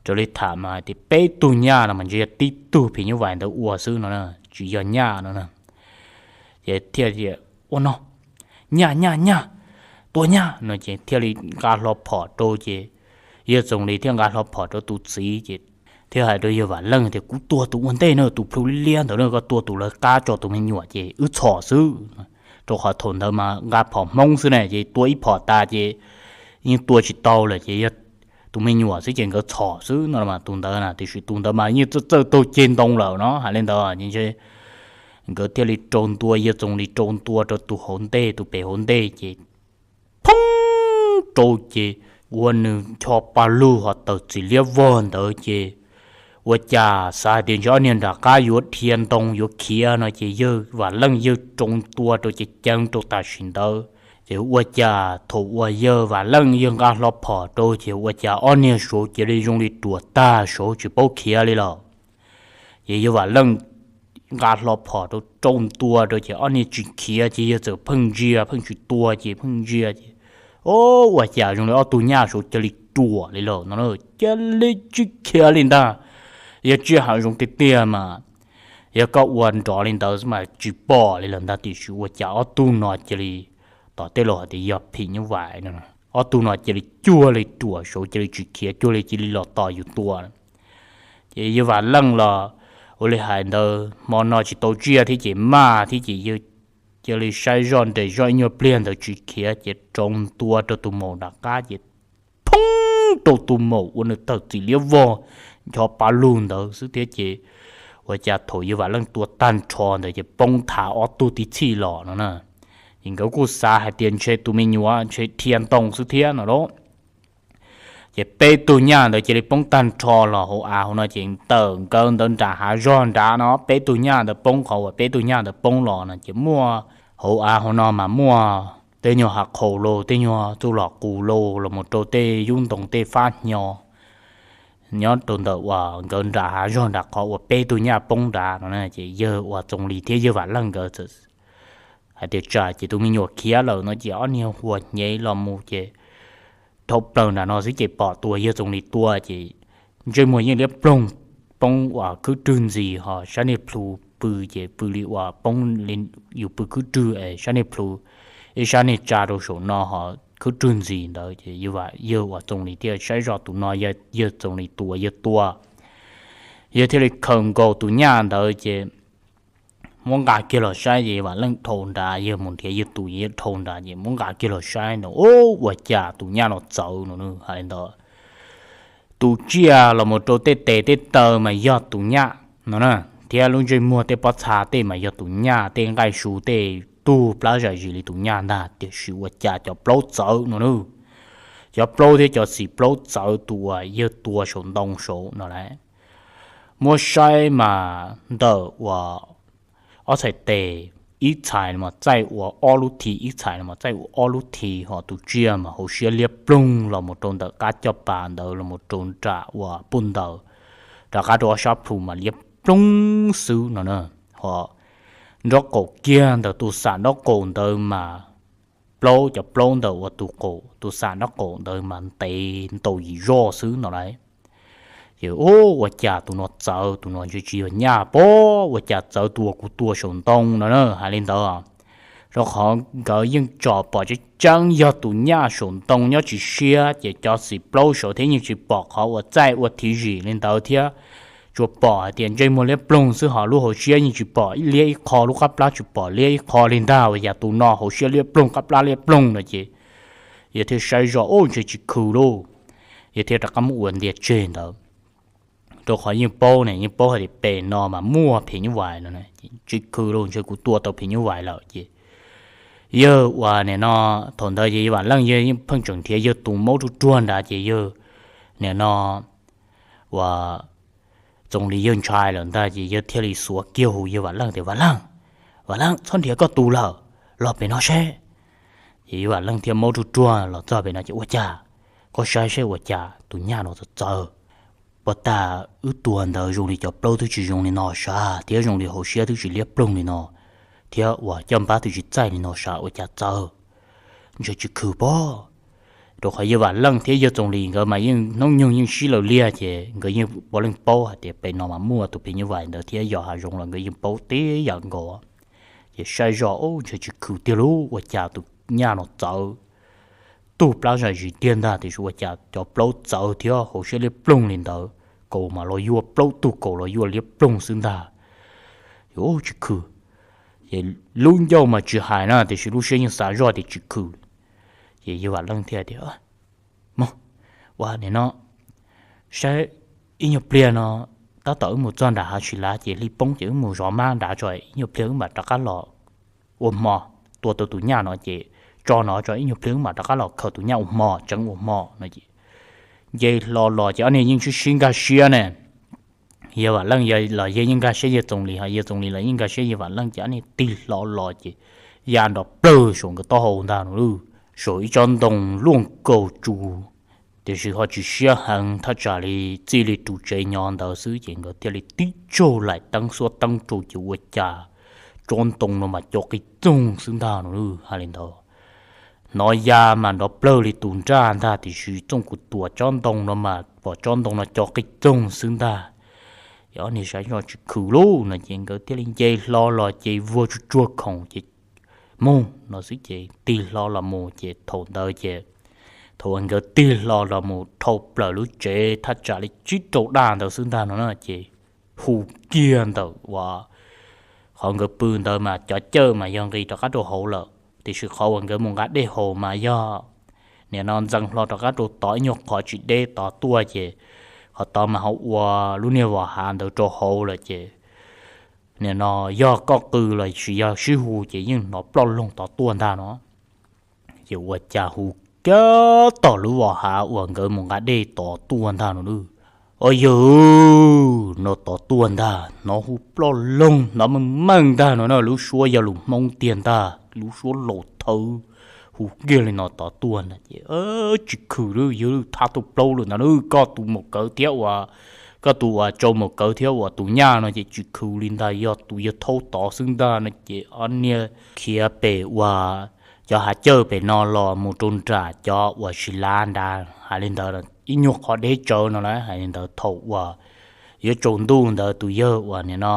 raws li tham mas hais tias peb tug nyaj no mas ntshe yog tib tug phim nyuj vais ntawd ua xwb no, tsis yog nyaj no na. Ces thiaj tias ua no, nyaj nyaj nyaj, tua nyaj no ces thiaj li nqa hlo phom rau ces yawg Txoos Lis thiaj nqa hlo phom rau tus txiv ces thiaj hais rau yawg Vam Leej tias kuv tua tus ua ntej na, tus plhu liab ntawd na, koj tua tus lawv qab tso tus me nyuam ces wb txhom xwb. Rau qhov thaum ntawd mas nqa phom Hmoob xwb na ces tua ib phom tas ces yeej tua tsis tau lawm ces yog tus me nyuam xwb ces nkawd txhom xwb no mas tus ntawd na, tiam sis tus ntawd mas yeej txawj txawj taug ceg ntoo lawm no. Hais li ntawd ces ntshe nkawd thiaj li rau ntua, yawg Txoos Lis rau ntua rau tus hauv ntej, tus pem hauv ntej ces phoob rau ces ua nws ncho pa lug ho tawm txim liab vog ntawd ces ua cas xav hais tias ntshe ob niag nram qab yuav dhia ntoo yuav khiav no ces yawg Vam Leej yawg rau ntua rau ces ceev rau tam sim ntawd ces ua cas thaum uas yawg Vam Leej yawg nqa hlo phom rau ces ua cas ob niag saud cia li zoo li ruam tag saud tsis paub khiav li lawm. Ces yawg Vam Leej nqa hlo phom rau rau ntua rau ces ob niag tsis khiav ces yawg txawm pheej ntsia pheej tsis tua ces pheej ntsia ces o, ua cas zoo li ob tug nyaj saud cia li ruam li lawm no, cia li tsis khiav li ntag. Yog tsiaj hav zoov tiag tiag mas yog koj ua nrov li ntawd mas tsis pom li lawm ntag, tiam sis ua cas ob tug no cia li tom tej laus hais tias yog phim nyuj vais no, ob tug no cia li cuag li ruam saud cia li tsis khiav, cuag li cia li los tos yus tua. Ces yawg Vam Leej los ua li hais ntawd hmo no tsis tau tsiaj thiab ces maj thiab ces yawg cia li saib zoj nres zoj ib nyuag pliag ntawd tsis khiav ces rau ntua rau tus maum nram qab ces phoob rau tus maum ua nws tawm txim liab vog ncho pa lug ntawd xwb thiab ces ua cas thaum yawg Vam Leej tua tag nrho ntawd ces poob thav ob tug tib txhij los no na. Ces nkawd kuj xav hais tias ntshe tus me nyuam ntshe dhia ntoo xwb thiab no lauj. Ces peb tug nyaj ntawd cia li poob tag nrho los hauv av hauv no ces ntawm nkawd ntawd nram hav zog nrad no peb tug nyaj ntawd poob, qhov uas peb tug nyaj ntawd poob los no ces muaj hauv av hauv no mas muaj tej nyuag hav qhaus lauj, tej nyuag txuj lom qus lauj, los mus rau tej yub ntoo tej fab hnyo nyob rau ntawm uas nkawd nram hav zog nram qhov uas peb tug nyaj poob nrad no na. Ces yawg uas Txoos Lis thiab yawg Vam Leej nkawd txawm hais tias tsam ces tus me nyuam khiav lawm no ces ob niag huas hnyev los mus ces dhau plaws nram no xwb ces pom tus uas yawg Txoos Lis tua ces ntsej muag yeej liab ploog poob uas khwb rwg ntxiv, ho sab niag plhu pw ces pw li uas poob li yus pw khwb rwg es sab niag plhu ib sab niag tsa rau saum no ho khwb rwg ntxiv ntawd ces yawg uas Txoos Lis thiaj saib zoj tus no yog yawg Txoos Lis tus uas yawg tua. Yawg thiaj li khaws nkaus tus nyaj ntawd ces muab nqa kiag los saib ces Vam Leej dhau nrad, yawg mus nrhiav yawg tus, yawg dhau nrad ces muab nqa kiag los saib no, ua cas tus nyaj no txawv no hais li ntawd. Tus tsiaj los mus rau tej tes tej taw mas yog tus nyaj no na, thiab lub ntsej muag tej pob txha tej mas yog tus nyaj, tej nqaij su tej tug plab zam zis li tus nyaj ntag, tiam sis ua cas cov plaub txawv no na. Cov plaub thiab cov xim plaub txawv tus uas yawg tua saum ntoo saud no lauj. Muab saib mas ntawm uas ob txhais tes, ib txhais mas txaij ua ob lub thi, ib txhais mas txaij ua ob lub thi, ho tus tsiaj mas hauv siab liab ploog los mus rau ntawm qab caj pas ntawd los mus rau nram uas puj ntaws, rov qab rau ob sab plhu mas liab ploog xwb no na. Ho nraub qaum kiag ntawm tus xam nraub qaum ntawd mas plaub, cov plaub ntawm uas tus qaum, tus xam nraub qaum ntawd mas ntev ntaus yim zoj xwb no lauj. Ces ua cas tus no txawv, tus no ntshe tsis yog nyaj pob, ua cas txawv tus uas kuv tua saum ntoo no na, hais li ntawd. Rau qhov nkawd yeej tsom pom tseeb tseeb yog tus nyaj saum ntoo nyob tsis siab, ces cov xim plaub saud thiab yeej tsis pom qhov uas txaij ua thib zim li ntawd thiab. Tsuas pom hais tias ntsej muag liab ploog xwb, ho lub hauv siab yeej tsis pom liab ib qho, lub qab plab tsis pom liab ib qho li ntag, ua cas tus no hauv siab liab ploog qab plab liab ploog no ces yawg thiaj saib zoj, ub, ntshe tsis khw lauj. yog thiaj rov qab muab ua ntiag tseg ntawd. Rau qhov yeej paub ne, yeej paub hais tias pem no mas muaj phim nyuj vais no, tsis khwv los ntshe kuv tua tau phim nyuj vais lawm ces yawg uas nim no, thaum ntawd ces yawg Vam Leej yawg yeej pheej tseem nrhiav yawg tus maub ruaj ruag nrad ces yawg nim no uas Txoos Lis yawg ntshai lawm ntag ces yawg thiaj li xuav kiag hu yawg Vam Leej tias, Vam Leej, Vam Leej, txhob nrhiav koj tus lawm, los pem no seb. Ces yawg Vam Leej thiaj maub ruaj ruag los txog pem no ces, Ua cas? Koj saib seb ua cas tus nyaj no txawv txawv. Puag ta wb tua ntawd zoo li cov plaub twb tsis zoo li no sav thiab zoo li hauv siab twb tsis liab ploog li no, thiab uas caj npab twb tsis txaij li no sav, ua cas txawv? Ntshe tsis khwv pob. Rau qhov yawg Vam Leej thiab yawg Txoos Lis nkawd mas yeej hnub nyoog yeej sib law liag ces nkawd yeej puav leej paub hais tias pem no mas muaj tus phim nyuj vais ntawd thiab yog hav zoov los nkawd yeej paub tib yam nkaus. Ces saib zoj, Ub, ntshe tsis khwv tiag lauj, ua cas tus nyaj no txawv? Tug plab zam zis tiag ntag, tiam sis ua cas cov plaub txawv thiab hauv siab liab ploog li ntawd, kaus mas los yuav plaub tug kaus los yuav liab ploog xwb ntag. Ub, tsis khwv. Ces lub ncauj mas tsis hais na, tiam sis lub siab yeej xav zoj tias tsis khwv. Ces yawg Vam Leej thiaj tias, Mog, ua nim no saib, ib nyuag pliag no tab tom wb mus txog nram hav Sis Lav ces hli poob ces wb mus zov mab nrad tso, ib nyuag pliag wb mam rov qab los ua hmo. Tua tau tus nyaj no ces tso no tso, ib nyuag pliag wb mam rov qab los khaws tus nyaj ua hmo, tseev ua hmo no ces nce hlo los ces ob niag yeej sib sib nkag siab ne. Yawg Vam Leej los yawg yeej nkag siab yawg Txoos Lis, ho yawg Txoos Lis los yeej nkag siab yawg Vam Leej ces ob niag tig hlo los ces ya nrov plawg saum nkawd taub hau ntag no lauj, saum ib tsob ntoo luaj nkaus tsu. Tiam sis ho tsis siab heev, thaj tsam li txij li ru tsev nyob ntawd xwb ces nkawd thiaj li tib tsaug laim teeb xuab teeb rau ces ua cas tsob ntoo no mas co qig txoog xwb ntag no lauj. Hais li ntawd, hnov ya mas nrov plawg li tus nraj ntag, tiam sis txooj kuv tuam tsob ntoo no mas pom tsob ntoo no co qig txoog xwb ntag. Ces ob niag saib zoj tsis khwv lauj no ces nkawd thiaj li nce hlo los ces vuag tsuag tsuag khoom ces mus no xwb ces tig hlo los mus ces thaum ntawd ces thaum uas nkawd tig hlo los mus dhau plaws lub tsev thaj tsam li tsib rau daj ntawd xwb ntag no na ces hu kiag ntawm uas qhov nkawd pw ntawd mas cov cawj mas yog nqis rov qab rau hauv lawm, tiam sis qhov uas nkawd mus nqa dej haus mas yog nim no ntxeev hlo rov qab rau tod ib nyuag qhov tsis deb tod tuaj ces qhov tod mas ho ua lub niag vos hav ntawd rau hauv lawm ces nim no yog koj qw los sis yog sib hu ces yeej hnov ploj loog tod tuaj ntag no. Ces ua cas hu kiag tom lub vos hav uas nkawd mus nqa dej tod tuaj ntag no lauj. Au yawg, no tod tuaj ntag, hnov hu ploj loog hnov meej meej ntag no na, lub suab yog lus Hmoob tiag ntag, lub suab laus thawv, hu kiag li no tod tuaj ntag ces tsis khwv li, yawg thab tau plaub lawm ntag, koj tus maum kawv thiab uas, koj tus uas tsau maum kawv thiab uas tus nyaj no ces tsis khwv li ntag, yog tus yawg thaub tod xwb ntag no ces ob niag khiav pem uas cov hav cawj pem no los mus rau nram cov uas Sis Lav nrad. Hais li ntawd ib nyuag qhov deb tsawv no lawm. Hais li ntawd thaum uas yuav tsaus ntuj ntawd tus yawg uas nim no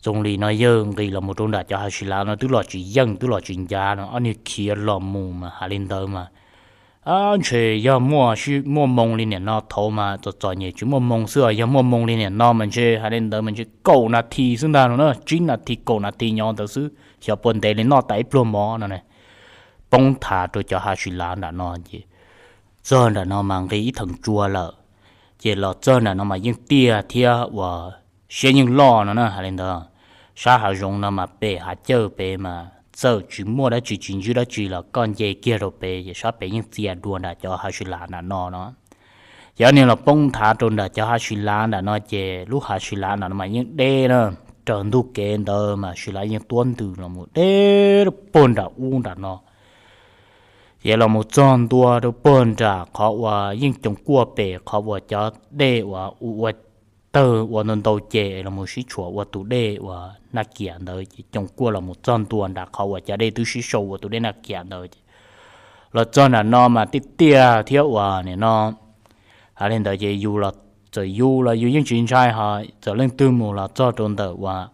Txoos Lis no yawg nqis los mus rau nram cov hav Sis Lav no twb los tsis yeej twb los tsis ncav no, ob niag khiav los mus mas hais li ntawd mas ntshe yog muaj, muaj moo li nim no, thaud mas txom txom nyem tsis muaj moo xwb, yog muaj moo li nim no mas ntshe hais li ntawd mas ntshe kaum nas this xwb ntag no na, tsib nas this kaum nas this nyob ntawd xwb, xyov puas ntev li noj tas ib pluag mov no ne. Poob thav rau cov hav Sis Lav nram no ces txog nram no mas nqis ib theem tsua lawm. Ces los txog nram no mas yeej tiaj thiab uas siab yeej loj no na. Hais li ntawd, sab hav zoov no mas pem hav cawj pem mas txawm tsis muaj dab tsi tsis ntsib dab tsi los koj nce kiag rau pem ces sab pem yeej txia dua nram cov hav Sis Lav nram no no. Ces ob niag los poob thav rau nram cov hav Sis Lav nram no ces lub hav Sis Lav nram no mas yeej deb na, raws ntug kev ntawd mas Sis Lav yeej tuab ntws los mus deb rau puag nram ub nram no. Ces los mus txog ntua rau puag nram qhov uas yeej coos kuaj pem qhov uas cov dej uas ua tawg ua ntau ntau ces los mus sib tshuam ua tus dej uas Naj Kiam ntawd ces coos kuaj los mus txog ntua nram qhov uas cov dej twb sib sau ua tus dej Naj Kiam ntawd ces los txog nram no mas tiaj tiaj thiab uas nim no hais li ntawd ces yus los, txawm yus los yus yeej tsis ntshai, ho txawm leej twg mus los txog rau ntawm uas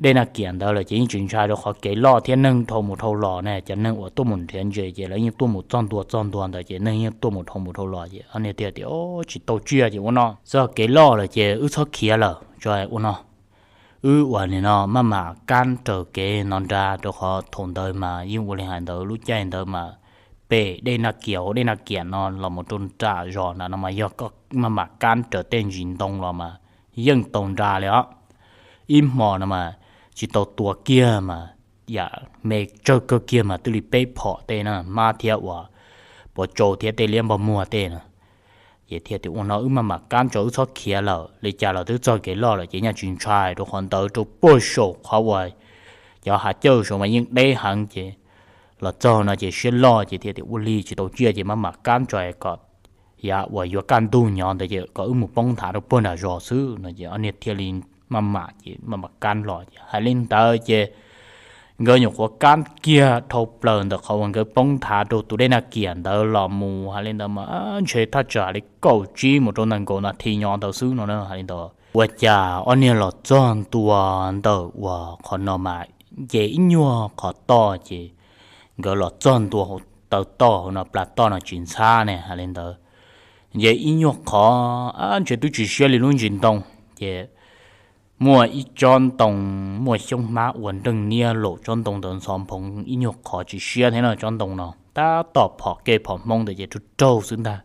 dej Naj Kiam ntawd lawm ces yeej tsis ntshai rau qhov kev loj thiab neeg dhau mus dhau los ne, cov neeg uas tuaj mus nrhiav ntses ces lawv yeej tuaj mus txog ntua txog ntua ntawd ces neeg yeej tuaj mus dhau mus dhau los ces ob niag thiaj tias, Tsis tau tsiaj ces ua no, txoj kev loj lawm ces wb txhob khiav lawm, tso ua no, wb uas nim no maj mam kab raws kev no nrad, rau qhov thaum ntawd mas yeej ua li hais ntawd lub caij ntawd mas pem dej Naj Kias, hauv dej Naj Kias no los mus rau nram zos nram no mas yog koj maj mam kab raws tej ntsis ntoo los mas yeej tau nra li os. Ib hmo no mas tsis tau tua kiag mas yam me tsawg kawg kiag mas twb li peb phom tej na, hmab thiab uas pos tsau thiab tej liab npog muag tej na. Ces thiaj tias ua no wb maj mam kab tso, wb txhob khiav lawm, li cas los twb txog kev loj lawm ces nyaj tsis ntshai. Rau qhov ntawd rau puag saum qhov uas cov hav cawj saud mas yeej deb heev ces los txog no ces siab loj ces thiaj tias ua li tsis tau tsiaj ces maj mam kab tso kom yav uas yuav kaj ntug nyob ntawd ces kom wb mus poob nthav rau puag nram zos xwb no ces ob niag thiaj li maj mam ces maj mam kab los ces hais li ntawd ces nkawd nyuam qhuav kab kiag dhau plaws ntawm qhov uas nkawd poob nthav rau tus dej Naj Kias ntawd los mus hais li ntawd mas ntshe thaj tsam li kaum tsib mus rau nees nkaum nas this nyob ntawd xwb no na. Hais li ntawd ua cas ob niag los txog ntua ntawm uas qhov no mas nce ib nyuag qhov toj ces nkawd los txog ntua hauv taw toj hauv no, plas toj no tsis ntxhab ne. Hais li ntawd nce ib nyuag qhov, ntshe twb tsis siab li lub ntsis ntoo ces muaj ib tsob ntoo, muaj xyoob hmab ua nreej niab laum tsob ntoo ntawd ntxhov nphoov ib nyuag qhov tsis siab thiab no. Tsob ntoo no tab tom phom kej phom hmoob ntawd ces raug raug xwb ntag.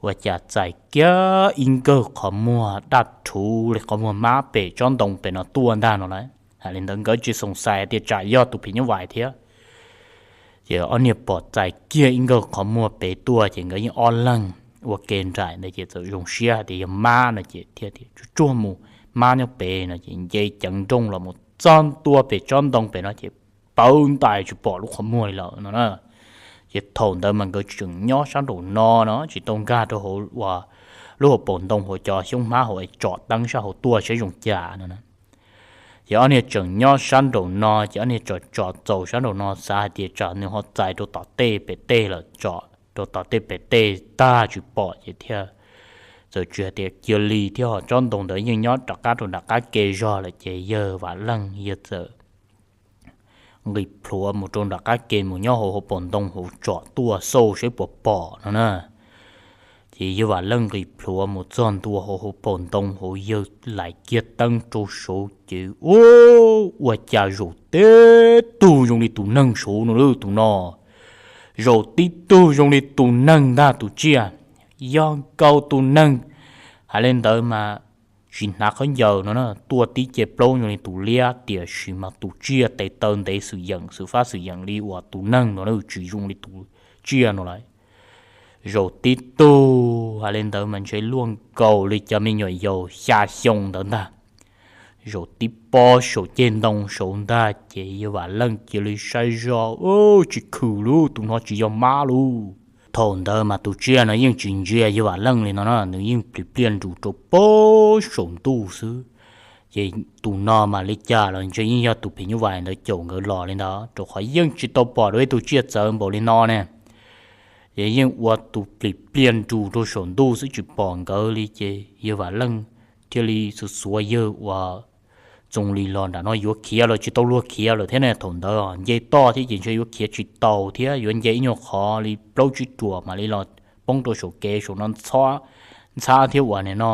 Ua cas txais kiag ib nkawg qhov muag daj rhuv li qhov muag hmab pem tsob ntoo pem no tuaj ntag no lauj. Hais li ntawd nkawd tsis xoom xais tias tsam yog tus phim nyuj vais thiab. Ces ob niag pom txais kiag ib nkawg qhov muag pem tuaj ces nkawd yeej ob leeg ua ke nraim ntawd ces txawm zoo siab hais tias yog mab no ces thiaj tias tsuag tsuag mus, mab nyob pem no ces nce ceev nrooj los mus txog ntua pem tsob ntoo pem no ces pawv ntais tsis pom lub qhov muag li lawm no na. Ces thaum ntawd mas nkawd tseem nyob sab nraum no no tsis tau nkag rau hauv uas lub hauv paus ntoo hauv cov xyoob hmab hauv es tsom teeb sab hauv tuaj saib zoo cas no na. Ces ob niag tseem nyob sab nraum no ces ob niag tsom tsom txaus sab nraum no xav hais tias tsam nws ho txais rau tom tej pem tej lawm, tsom rau tom tej pem tej tag tsis pom ces thiaj txawm tsis hais tias cia li thiab ho tsob ntoo ntawd yeej nyob rov qab rau nram qab ke zog lawm ces yawg Vam Leej yawg txawm nqis plhuav mus rau nram qab ke mus nyob hauv hauv paus ntoo hauv tsom tuaj xauj saib puas pom no na. Ces yawg Vam Leej nqis plhuav mus txog ntua hauv hauv paus ntoo hauv yawg laim kiag teeb rau saud ces ua cas zaum tib tug zoo li tus neeg saud no lawm tus no. Zaum tib tug zoo li tus neeg ntag tus tsiaj, yog nkaus tus neeg. Hais li ntawd mas tsis hnav khaub ncaws no na, tuaj tib ce plaub zoo li tus liab tiam sis mas tus tsiaj tes taw ntev xwm yeem xwm fab xwm yeem li uas tus neeg no na, tsis zoo li tus tsiaj no lawm. Zaum tib tug hais li ntawd mas ntshe luaj nkaus li cov me nyuam yaus xya xyoo ntawd ntag. Zaum tib pob saum ceg ntoo saud ntag ces yawg Vam Leej cia li saib zoj, tsis khwm lub tus no tsis yog mab lub. Thaum ntawd mas tus tsiaj no yeej tsis ntsia yawg Vam Leej li no na, nws yeej plis pliaj nrus rau pob saum ntuj xwb. Ces tus no mas li cas los ntshe yeej yog tus phim nyuj vais ntawd caum nkawd los li ntawd, rau qhov yeej tsis tau pom dua ib tug tsiaj txawv npaum li no ne. Ces yeej ua tus plis pliaj nrus rau saum ntuj xwb tsis pom nkawd li ces yawg Vam Leej thiaj li xuav xuav yawg uas Txoos Lis los nram no yuav khiav los tsis tau luag khiav lawm thiab ne. Thaum ntawd nce toj thiab ces ntshe yuav khiav tsis tau thiab, yuav nce ib nyuag qhov li plaub tsib ruam mam li los poob rau saum kev saum no ntxhab thiab uas nim no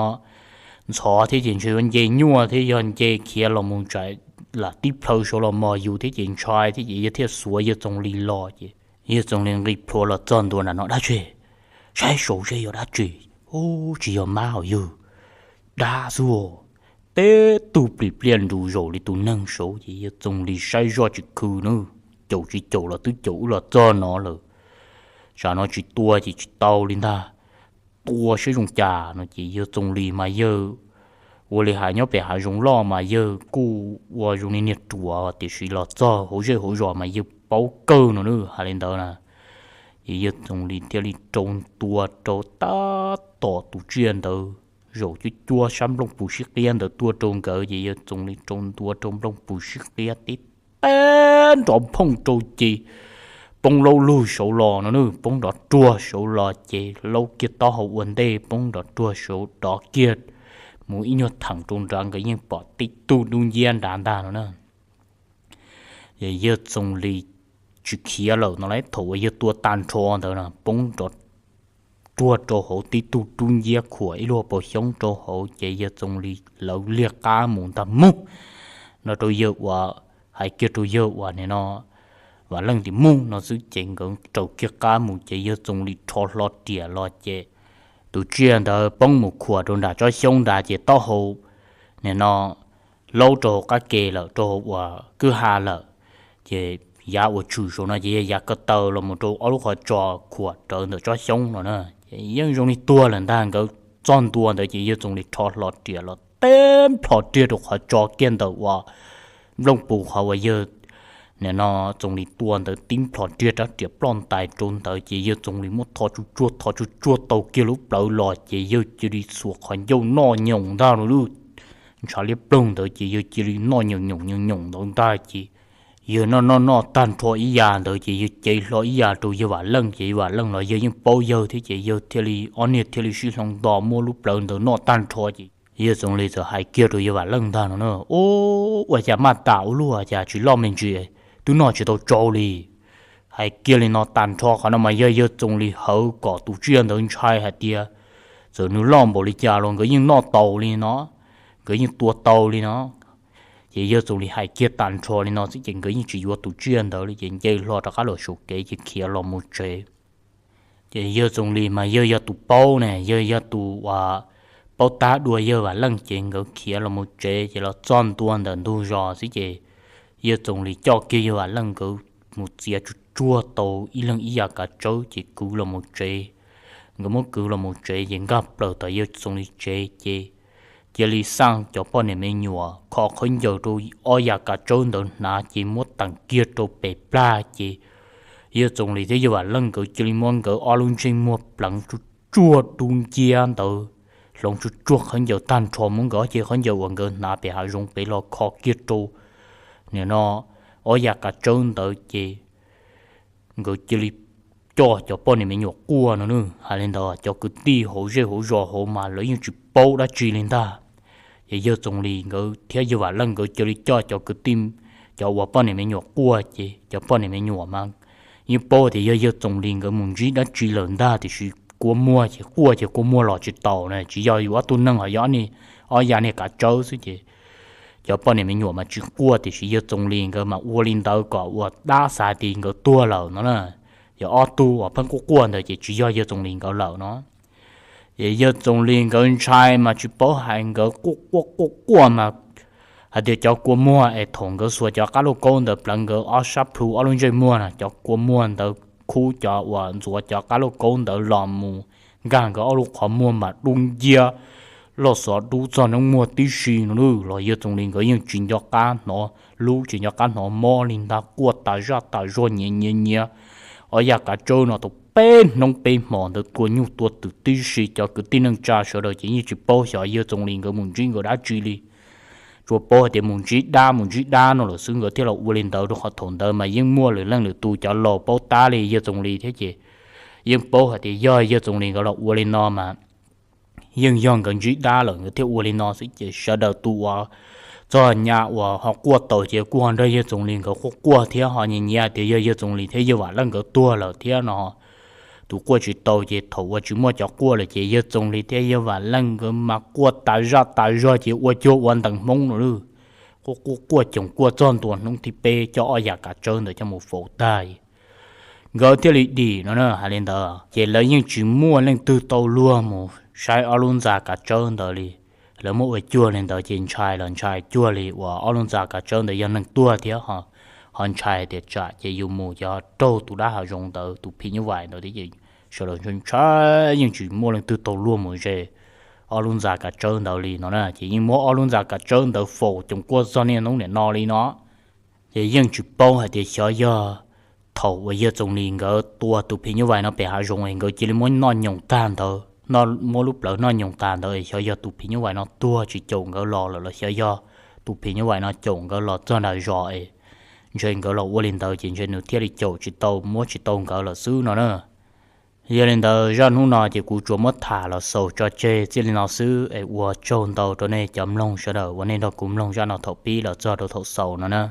ntxhov thiab ces ntshe yuav nce nyuaj thiab, yog nce khiav los mus ntsais lam tib plhaw saud los mos yus thiab ces ntshai thiab ces yawg thiaj xuav yawg Txoos Lis los ces yawg Txoos Lis nqis plhuav los txog ntua nram no, dab tsi? Saib saud seb yog dab tsi. Ub, tsis yog mab hauv yawg, dab xwb. Tib tug plis pliaj nrus zaum li tus neeg saud ces yawg Txoos Lis saib zoj tsis khwm na, caum tsis caum los twb caum wb los txog no lawm. Tsam no tsis tua ces tsis tau li ntag, tua saib zoo cas no ces yawg Txoos Lis mas yawg ua li hais nyob pem hav zoov loj mas yawg kuj ua zoo li niag ruam tiam sis los txog hauv zej hauv zos mas yawg paub kawg no na. Hais li ntawd na, ces yawg Txoos Lis thiaj li rau ntua rau tab tom tus tsiaj ntawd zaum cuab cuab sab nplooj pus sib qiab ntawd tuaj rau nkawd ces yawg Txoos Lis rau ntua rau nplooj pus sib qiab tib teb nrov phooj rau ces poob laub lug saud los no na, poob nrov ruag saud los ces laub kiag taub hau ua ntej poob nrov ruag saud dov kiag mus ib nyuag theem rau nrad nkawd yeej pom tib tug dub nciab nrad ntag no na. Ces yawg Txoos Lis tsis khiav lawm no lauj, thaum uas yawg tua tag nrho ntawd no poob nrov ruag rau hauv tib tug dub nciab khuam ib lub paus xyoob rau hauv ces yawg Txoos Lis lawv liag qab mus ntag mog. No rau yawg uas, hais kiag rau yawg uas nim no Vam Leej tim mus no xwb ces nkawd raws kiag qab mus ces yawg Txoos Lis rho hlo riam los ces tus tsiaj ntawd poob mus khuam rau nram tsob xyoob nrad ces taub hau nim no laub rau hauv qab ke lawm, rau hauv uas kwj ha lawm. Ces yav uas tshwm saum no ces yog yav ko taw los mus rau ob lub qhov tso khuam rawv ntawm tsob xyoob no na. Ces yeej zoo li tuag lawm ntag. Nkawd txog ntua ntawd ces yawg Txoos Lis rho hlo riam los teb nplho riag rau qhov tso kiag ntawm uas nplooj pus qhov uas yawg nim no Txoos Lis tua ntawd tib nplho riag rab riam ploj ntais rau ntawd ces yawg Txoos Lis muab tho tsuj tsuag tho tsuj tsuag tau kiag lub plawv los ces yawg cia li xuas qhov ncauj noj nyoos ntag no lub ntshav liab ploog ntawd ces yawg cia li noj nyoos nyoos nyoos nyoos ntawd ntag ces yawg noj noj noj tag nrho ib yam ntawd ces yawg cev hlo ib yam rau yawg Vam Leej ces yawg Vam Leej los yawg yeej paub yawg thiab ces yawg thiaj li ob niag thiaj li sib hloov nto muab lub plawv ntawd noj tag nrho ces yawg Txoos Lis txawm hais kiag rau yawg Vam Leej ntag no na, Ub, ua cas maj tas ua luaj, cas tsis loj me ntsis, twb noj tsis tau tsau li. Hais kiag li no tag nrho qhov no mas yog yawg Txoos Lis hawv kom tus tsiaj ntawd ntshai hais tias txawm nws loj npaum li cas los nkawd yeej noj tau li no, nkawd yeej tua tau li no. Ces yawg Txoos Lis hais kiag tag nrho li no xwb ces nkawd yeej tsis yuav tus tsiaj ntawd li ces nce hlo rov qab los saum kev ces khiav los mus tsev. Ces yawg Txoos Lis mas yawg yog tus paub ne, yawg yog tus uas paub tab dua yawg Vam Leej ces nkawd khiav los mus tsev ces los txog ntua ntawm ntug zos xwb ces yawg Txoos Lis coj kiag yawg Vam Leej nkawd mus txiav tsuj tsuag tau ib leeg ib yam kav tsawb ces kwv los mus tsev. Nkawd muab kwv los mus tsev ces nkag plaws tom yawg Txoos Lis tsev ces cia li xaj cov poj niam me nyuam kho khaub ncaws rau ob yam kav tsawb ntawd hnav ces muab teem kiag rau pem plag ces yawg Txoos Lis thiab yawg Vam Leej nkawd cia li muab nkawd ob lub ntsej muag pleev tsuj tsuag dub nciab ntawd, hloov tsuj tsuag khaub ncaws tag nrho muab nkawd ob ce khaub ncaws uas nkawd hnav pem hav zoov pem los kho kiag rau nim no ob yam kav tsawb ntawd ces nkawd cia li coj cov poj niam me nyuam quaj no na. Hais li ntawd cov kwv tij hauv zej hauv zos hauv mas lawv yeej tsis paub dab tsi li ntag. Ces yawg Txoos Lis nkawd thiab yawg Vam Leej nkawd cia li coj cov kwv tij, cov uas poj niam me nyuam quaj ces cov poj niam me nyuam mas yeej paub tias yog yawg Txoos Lis nkawd mus ntsib dab tsi lawm ntag tiam sis kua muag ces quaj ces kua muag los tsis taus na, tsis yog yus ob tug neeg ho yog ob yam niag kav tsawb xwb ces cov poj niam me nyuam mas tsis quaj tiam sis yawg Txoos Lis nkawd mas ua li ntawd kom ua dab xav tias nkawd tuag lawm no na. Yog ob tug uas pheej quaj quaj ntawd ces tsis yog yawg Txoos Lis nkawd lawm no. Ces yawg Txoos Lis nkawd ntshai mas tsis paub hais nkawd quaj quaj quaj quaj mas hais tias cov kua muag es thaum nkawd xuas cov qab lauj kaub ntawd pleev nkawd ob sab plhu ob lub ntsej muag na cov kua muag ntawd khub cov uas ntxuav cov qab lauj kaub ntawd los mus nkag nkawd ob lub qhov muag mas dub nciab loj xov dub txog noob muag tib si no los yawg Txoos Lis nkawd yeej tsis nco qab hnov lub tsis nco qab hnov mob li ntag, quaj tas zaj tas zog nyiav nyiav nyiav ob yam kav tsawb no tau peb hnub peb hmos ntawd tua nyuj tua twm tib si. Cov kwv tij neej tsa sawv daws ces yeej tsis paub xyov yawg Txoos Lis nkawd mus ntsib nkawd dab tsi li, tsuas paub hais tias mus ntsib dab mus ntsib dab no lawm xwb nkawd thiaj los ua li ntawd rau qhov thaum ntawd mas yeej muaj lwm leej lwm tus cov laus paub tab li yawg Txoos Lis thiab ces yeej paub hais tias yog yawg Txoos Lis nkawd los ua li no mas yeej yog nkawd ntsib dab lawm nkawd thiaj ua li no xwb ces sawv daws tus uas txog nyab uas ho quaj tau ces kuj ho nrog yawg Txoos Lis nkawd quaj quaj thiab ho nyiav nyiav tias yog yawg Txoos Lis thiab yawg Vam Leej nkawd tuag lawm thiab no. Tus quaj tsis tau ces thaum uas tsis muaj cov quaj lawm ces yawg Txoos Lis thiab yawg Vam Leej nkawd mas quaj tas zaj tas zog ces ua cuag ua ntees hmoob no lawm. Quaj quaj quaj coom quaj txog ntua hnub thib peb coj ob yam kav tsawb ntawd coj mus faus tag nkawd thiaj li dim no na. Hais li ntawd ces lawv yeej tsis muaj leej twg tau luag mus saib ob lub ntxa kav tsawb ntawd li. Lawv muab ua cuag li ntawd ces ntshai los ntshai cuag li uas ob lub ntxa kav tsawb ntawd yog neeg tuag thiab ho ntshai tias tsam ces yus mus ces ho raug tus dab hav zoov ntawd tus phim nyuj vais ntawd thiab ces sawv daws ntshai yeej tsis muaj leej twg tau luag mus ze ob lub ntxa kav tsawb ntawd li no na ces yeej muab ob lub ntxa kav tsawb ntawd faus coom quaj txog niaj hnub niam no li no. Ces yeej tsis paub hais tias xyov yog thaum uas yawg Txoos Lis nkawd tua tus phim nyuj vais no pem hav zoov es nkawd cia li muab noj nyoos tag ntawd, muab lub plawv noj nyoos tag ntawd es xyov yog tus phim nyuj vais no tuag tsis caum nkawd los lawm los xyov yog tus phim nyuj vais no caum nkawd los txog nram zos es ntshe nkawd los ua li ntawd ces ntshe nws thiaj li caum tsis tau muab tsis tau nkawd lawm xwb no na. Yog li ntawd zaj hnub no ces kuv tsuas muab tham los xaus tso tseg txij li no xwb es ua tsaug ntau rau nej cov mloog sawv daws uas nej nrog kuv mloog zaj no thaum pib los txog rau thaum xaus no na.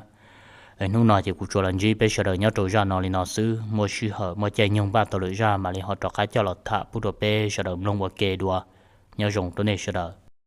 Es hnub no ces kuv tsuas los ntsib peb sawv daws nyob rau zaj no li no xwb, muaj sij hawm muaj caij nyoog npaj tau lwm zaj mam li ho rov qab coj los tham pub rau peb sawv daws mloog ua ke dua. Nyob zoo rau nej sawv daws.